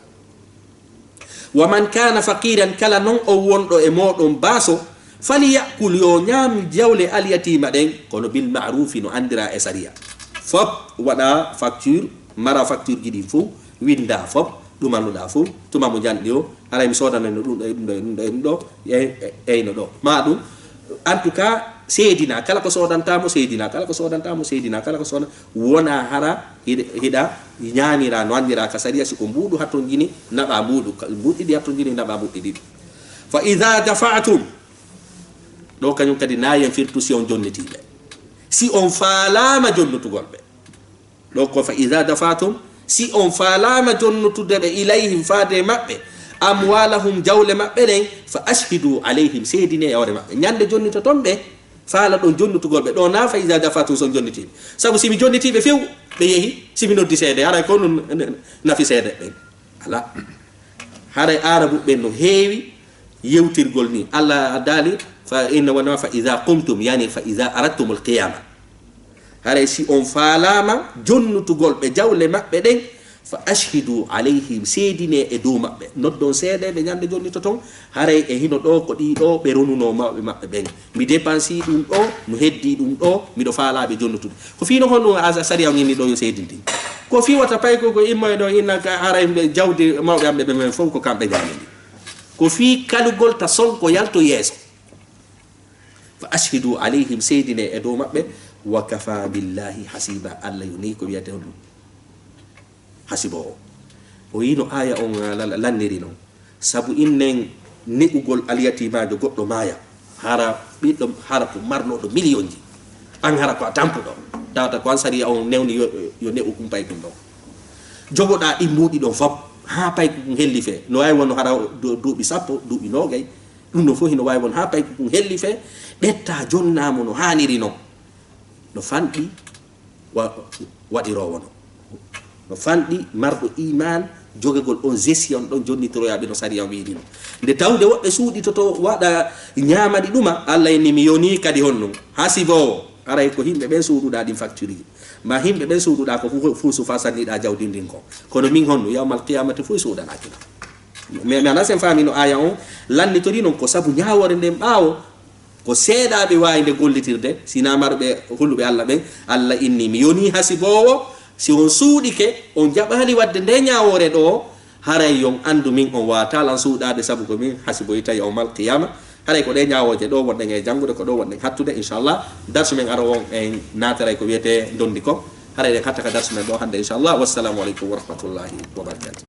"Wa man kana faqiran," kala non on wonɗo e mooɗon baaso, "falyakul," yo ñaam jawle alyatima ɗen, kono bil ma'rufi, no anndira e sariya. Fop waɗa facture, mara facture ji ɗin fof, winnda fop, ɗumanuɗa fof, tuma mo njanɗi o, haray mi soodana no ɗum ɗo, e ɗum ɗo, e ɗum ɗo, e, e, eyno ɗo. Ma ɗum, en tout cas, seedina, kala ko soodanta mo, seedina, kala ko soodanta mo, seedina, kala ko sooda-, wona hara hiɗa, hiɗa ñaamira no anndira ka sariya, si ko mbuuɗu hatton jini, naɓa mbuuɗu, ka-, mbuuɗi ɗiɗi hatton jini, naɓa mbuuɗi ɗiɗi. "Fa idha dafa'tum," ɗo kañum kadi na yen firtu si on jonnitiiɓe. Si on faalaama jonnutugol ɓe. Ɗo ko "fa idha dafa'tum," si on faalaama jonnutude ɓe, "ilayhim," faade e maɓɓe, "amwalahum," jawle maɓɓe ɗen, "fa ashhidu alayhim," seedine e hoore maɓɓe. Ñande jonnitoton ɓe, faala ɗon jonnutugol ɓe. Ɗo na "fa idha dafa'tum," si on jonnitiiɓe. Sabu si mi jonnitiiɓe few, ɓe yehi, si mi noddi seede, haray ko nun nafi seede ɓen. Ala. Haray Aarabu ɓen no heewi yewtirgol ni. Allah daali, fa inna wona fa iza qumtum, yani fa iza aradtumul qiyama. Haray si on faalaama jonnutugol ɓe jawle maɓɓe ɗen, fa ashhidu alayhim, seedine e dow maɓɓe. Noddon seedeɓe ñande jonnito ton, haray e hino ɗo ko ɗi ɗo ɓe ronuno mawɓe maɓɓe ɓen. Mi dépensi ɗum ɗo, mi heddi ɗum ɗo, miɗo faalaa ɓe jonnutude. Ko fii no honno a, a sariya on inni ɗo yo seedintin? Ko fii wata pay ko, ko immoye ɗo inna ka haray ɓe jawdi mawɓe am ɓe ɓe men fof ko kamɓe ñaami ndi. Ko fii kalugol ta sonko yalto yeeso. Fa ashhidu alayhim, seedine e dow maɓɓe, wa kafa billahi hasiba, Allah yoni ko wiyate on ɗum. Hasibo o. O yino aya on, ah, la-, la-, lanniri non. Sabu innen ne'ugol alyatimajo goɗɗo maaya. Hara ɓiɗɗo, hara ko marnoɗo miliyonji. An hara ko a tampuɗo. Tawata ko an sariya on newni yo, yo ne'u kumpay kun ɗon. Jogoɗa ɗin mbuuɗi ɗon fop. Ha pay ko kun helli fe. No wawi wonno hara du-, duuɓi sappo, duuɓi nogay. Ɗum ɗon fof hino wawi won ha pay ko kun helli fe. Ɓetta jonnamo no haniri non. No fanɗi wa-, waɗiroowo no. No fanɗi marɗo iman jogagol on gestion ɗon jonnitoroyaaɓe no sariya wiiri no. Nde tawde woɓɓe suuɗitoto waɗa ñaamadi ɗuma, Allah inni mi yoni kadi honno. Hasiboowo, aray ko yimɓe ɓen suuɗuɗa ɗin facture ji. Ma yimɓe ɓen suuɗuɗa ko fu-, fuusu fa sanniɗa jawdi ndin kon. Kono min honno, yawmal qiyamati fof suuɗanaki no. Mi, mi ana sen faami no aya on lannitori non ko sabu ñaawore nden ɓaawo. Ko seeɗaaɓe waawi nde gollitirde, sinaa marɓe huluɓe Allah ɓen. Allah inni, mi yonii hasiboowo, si on suuɗike, on jaɓaali waɗde nde ñaawoore ɗo, haray yon anndu min on waawataa lan suuɗaade, sabu ko min hasiboyta yawmal qiyama. Haray ko ɗe ñaawooje ɗo wonɗen e janngude, ko ɗo wonɗen hattude, inchallah. Darsu men aro on en naataray ko wiyetee ndondi kon. Haray ɗen hatta ka darsu men ɗo hannde, inchallah. Wassalamu aleykum wa rahmatullahi wa barakatuh.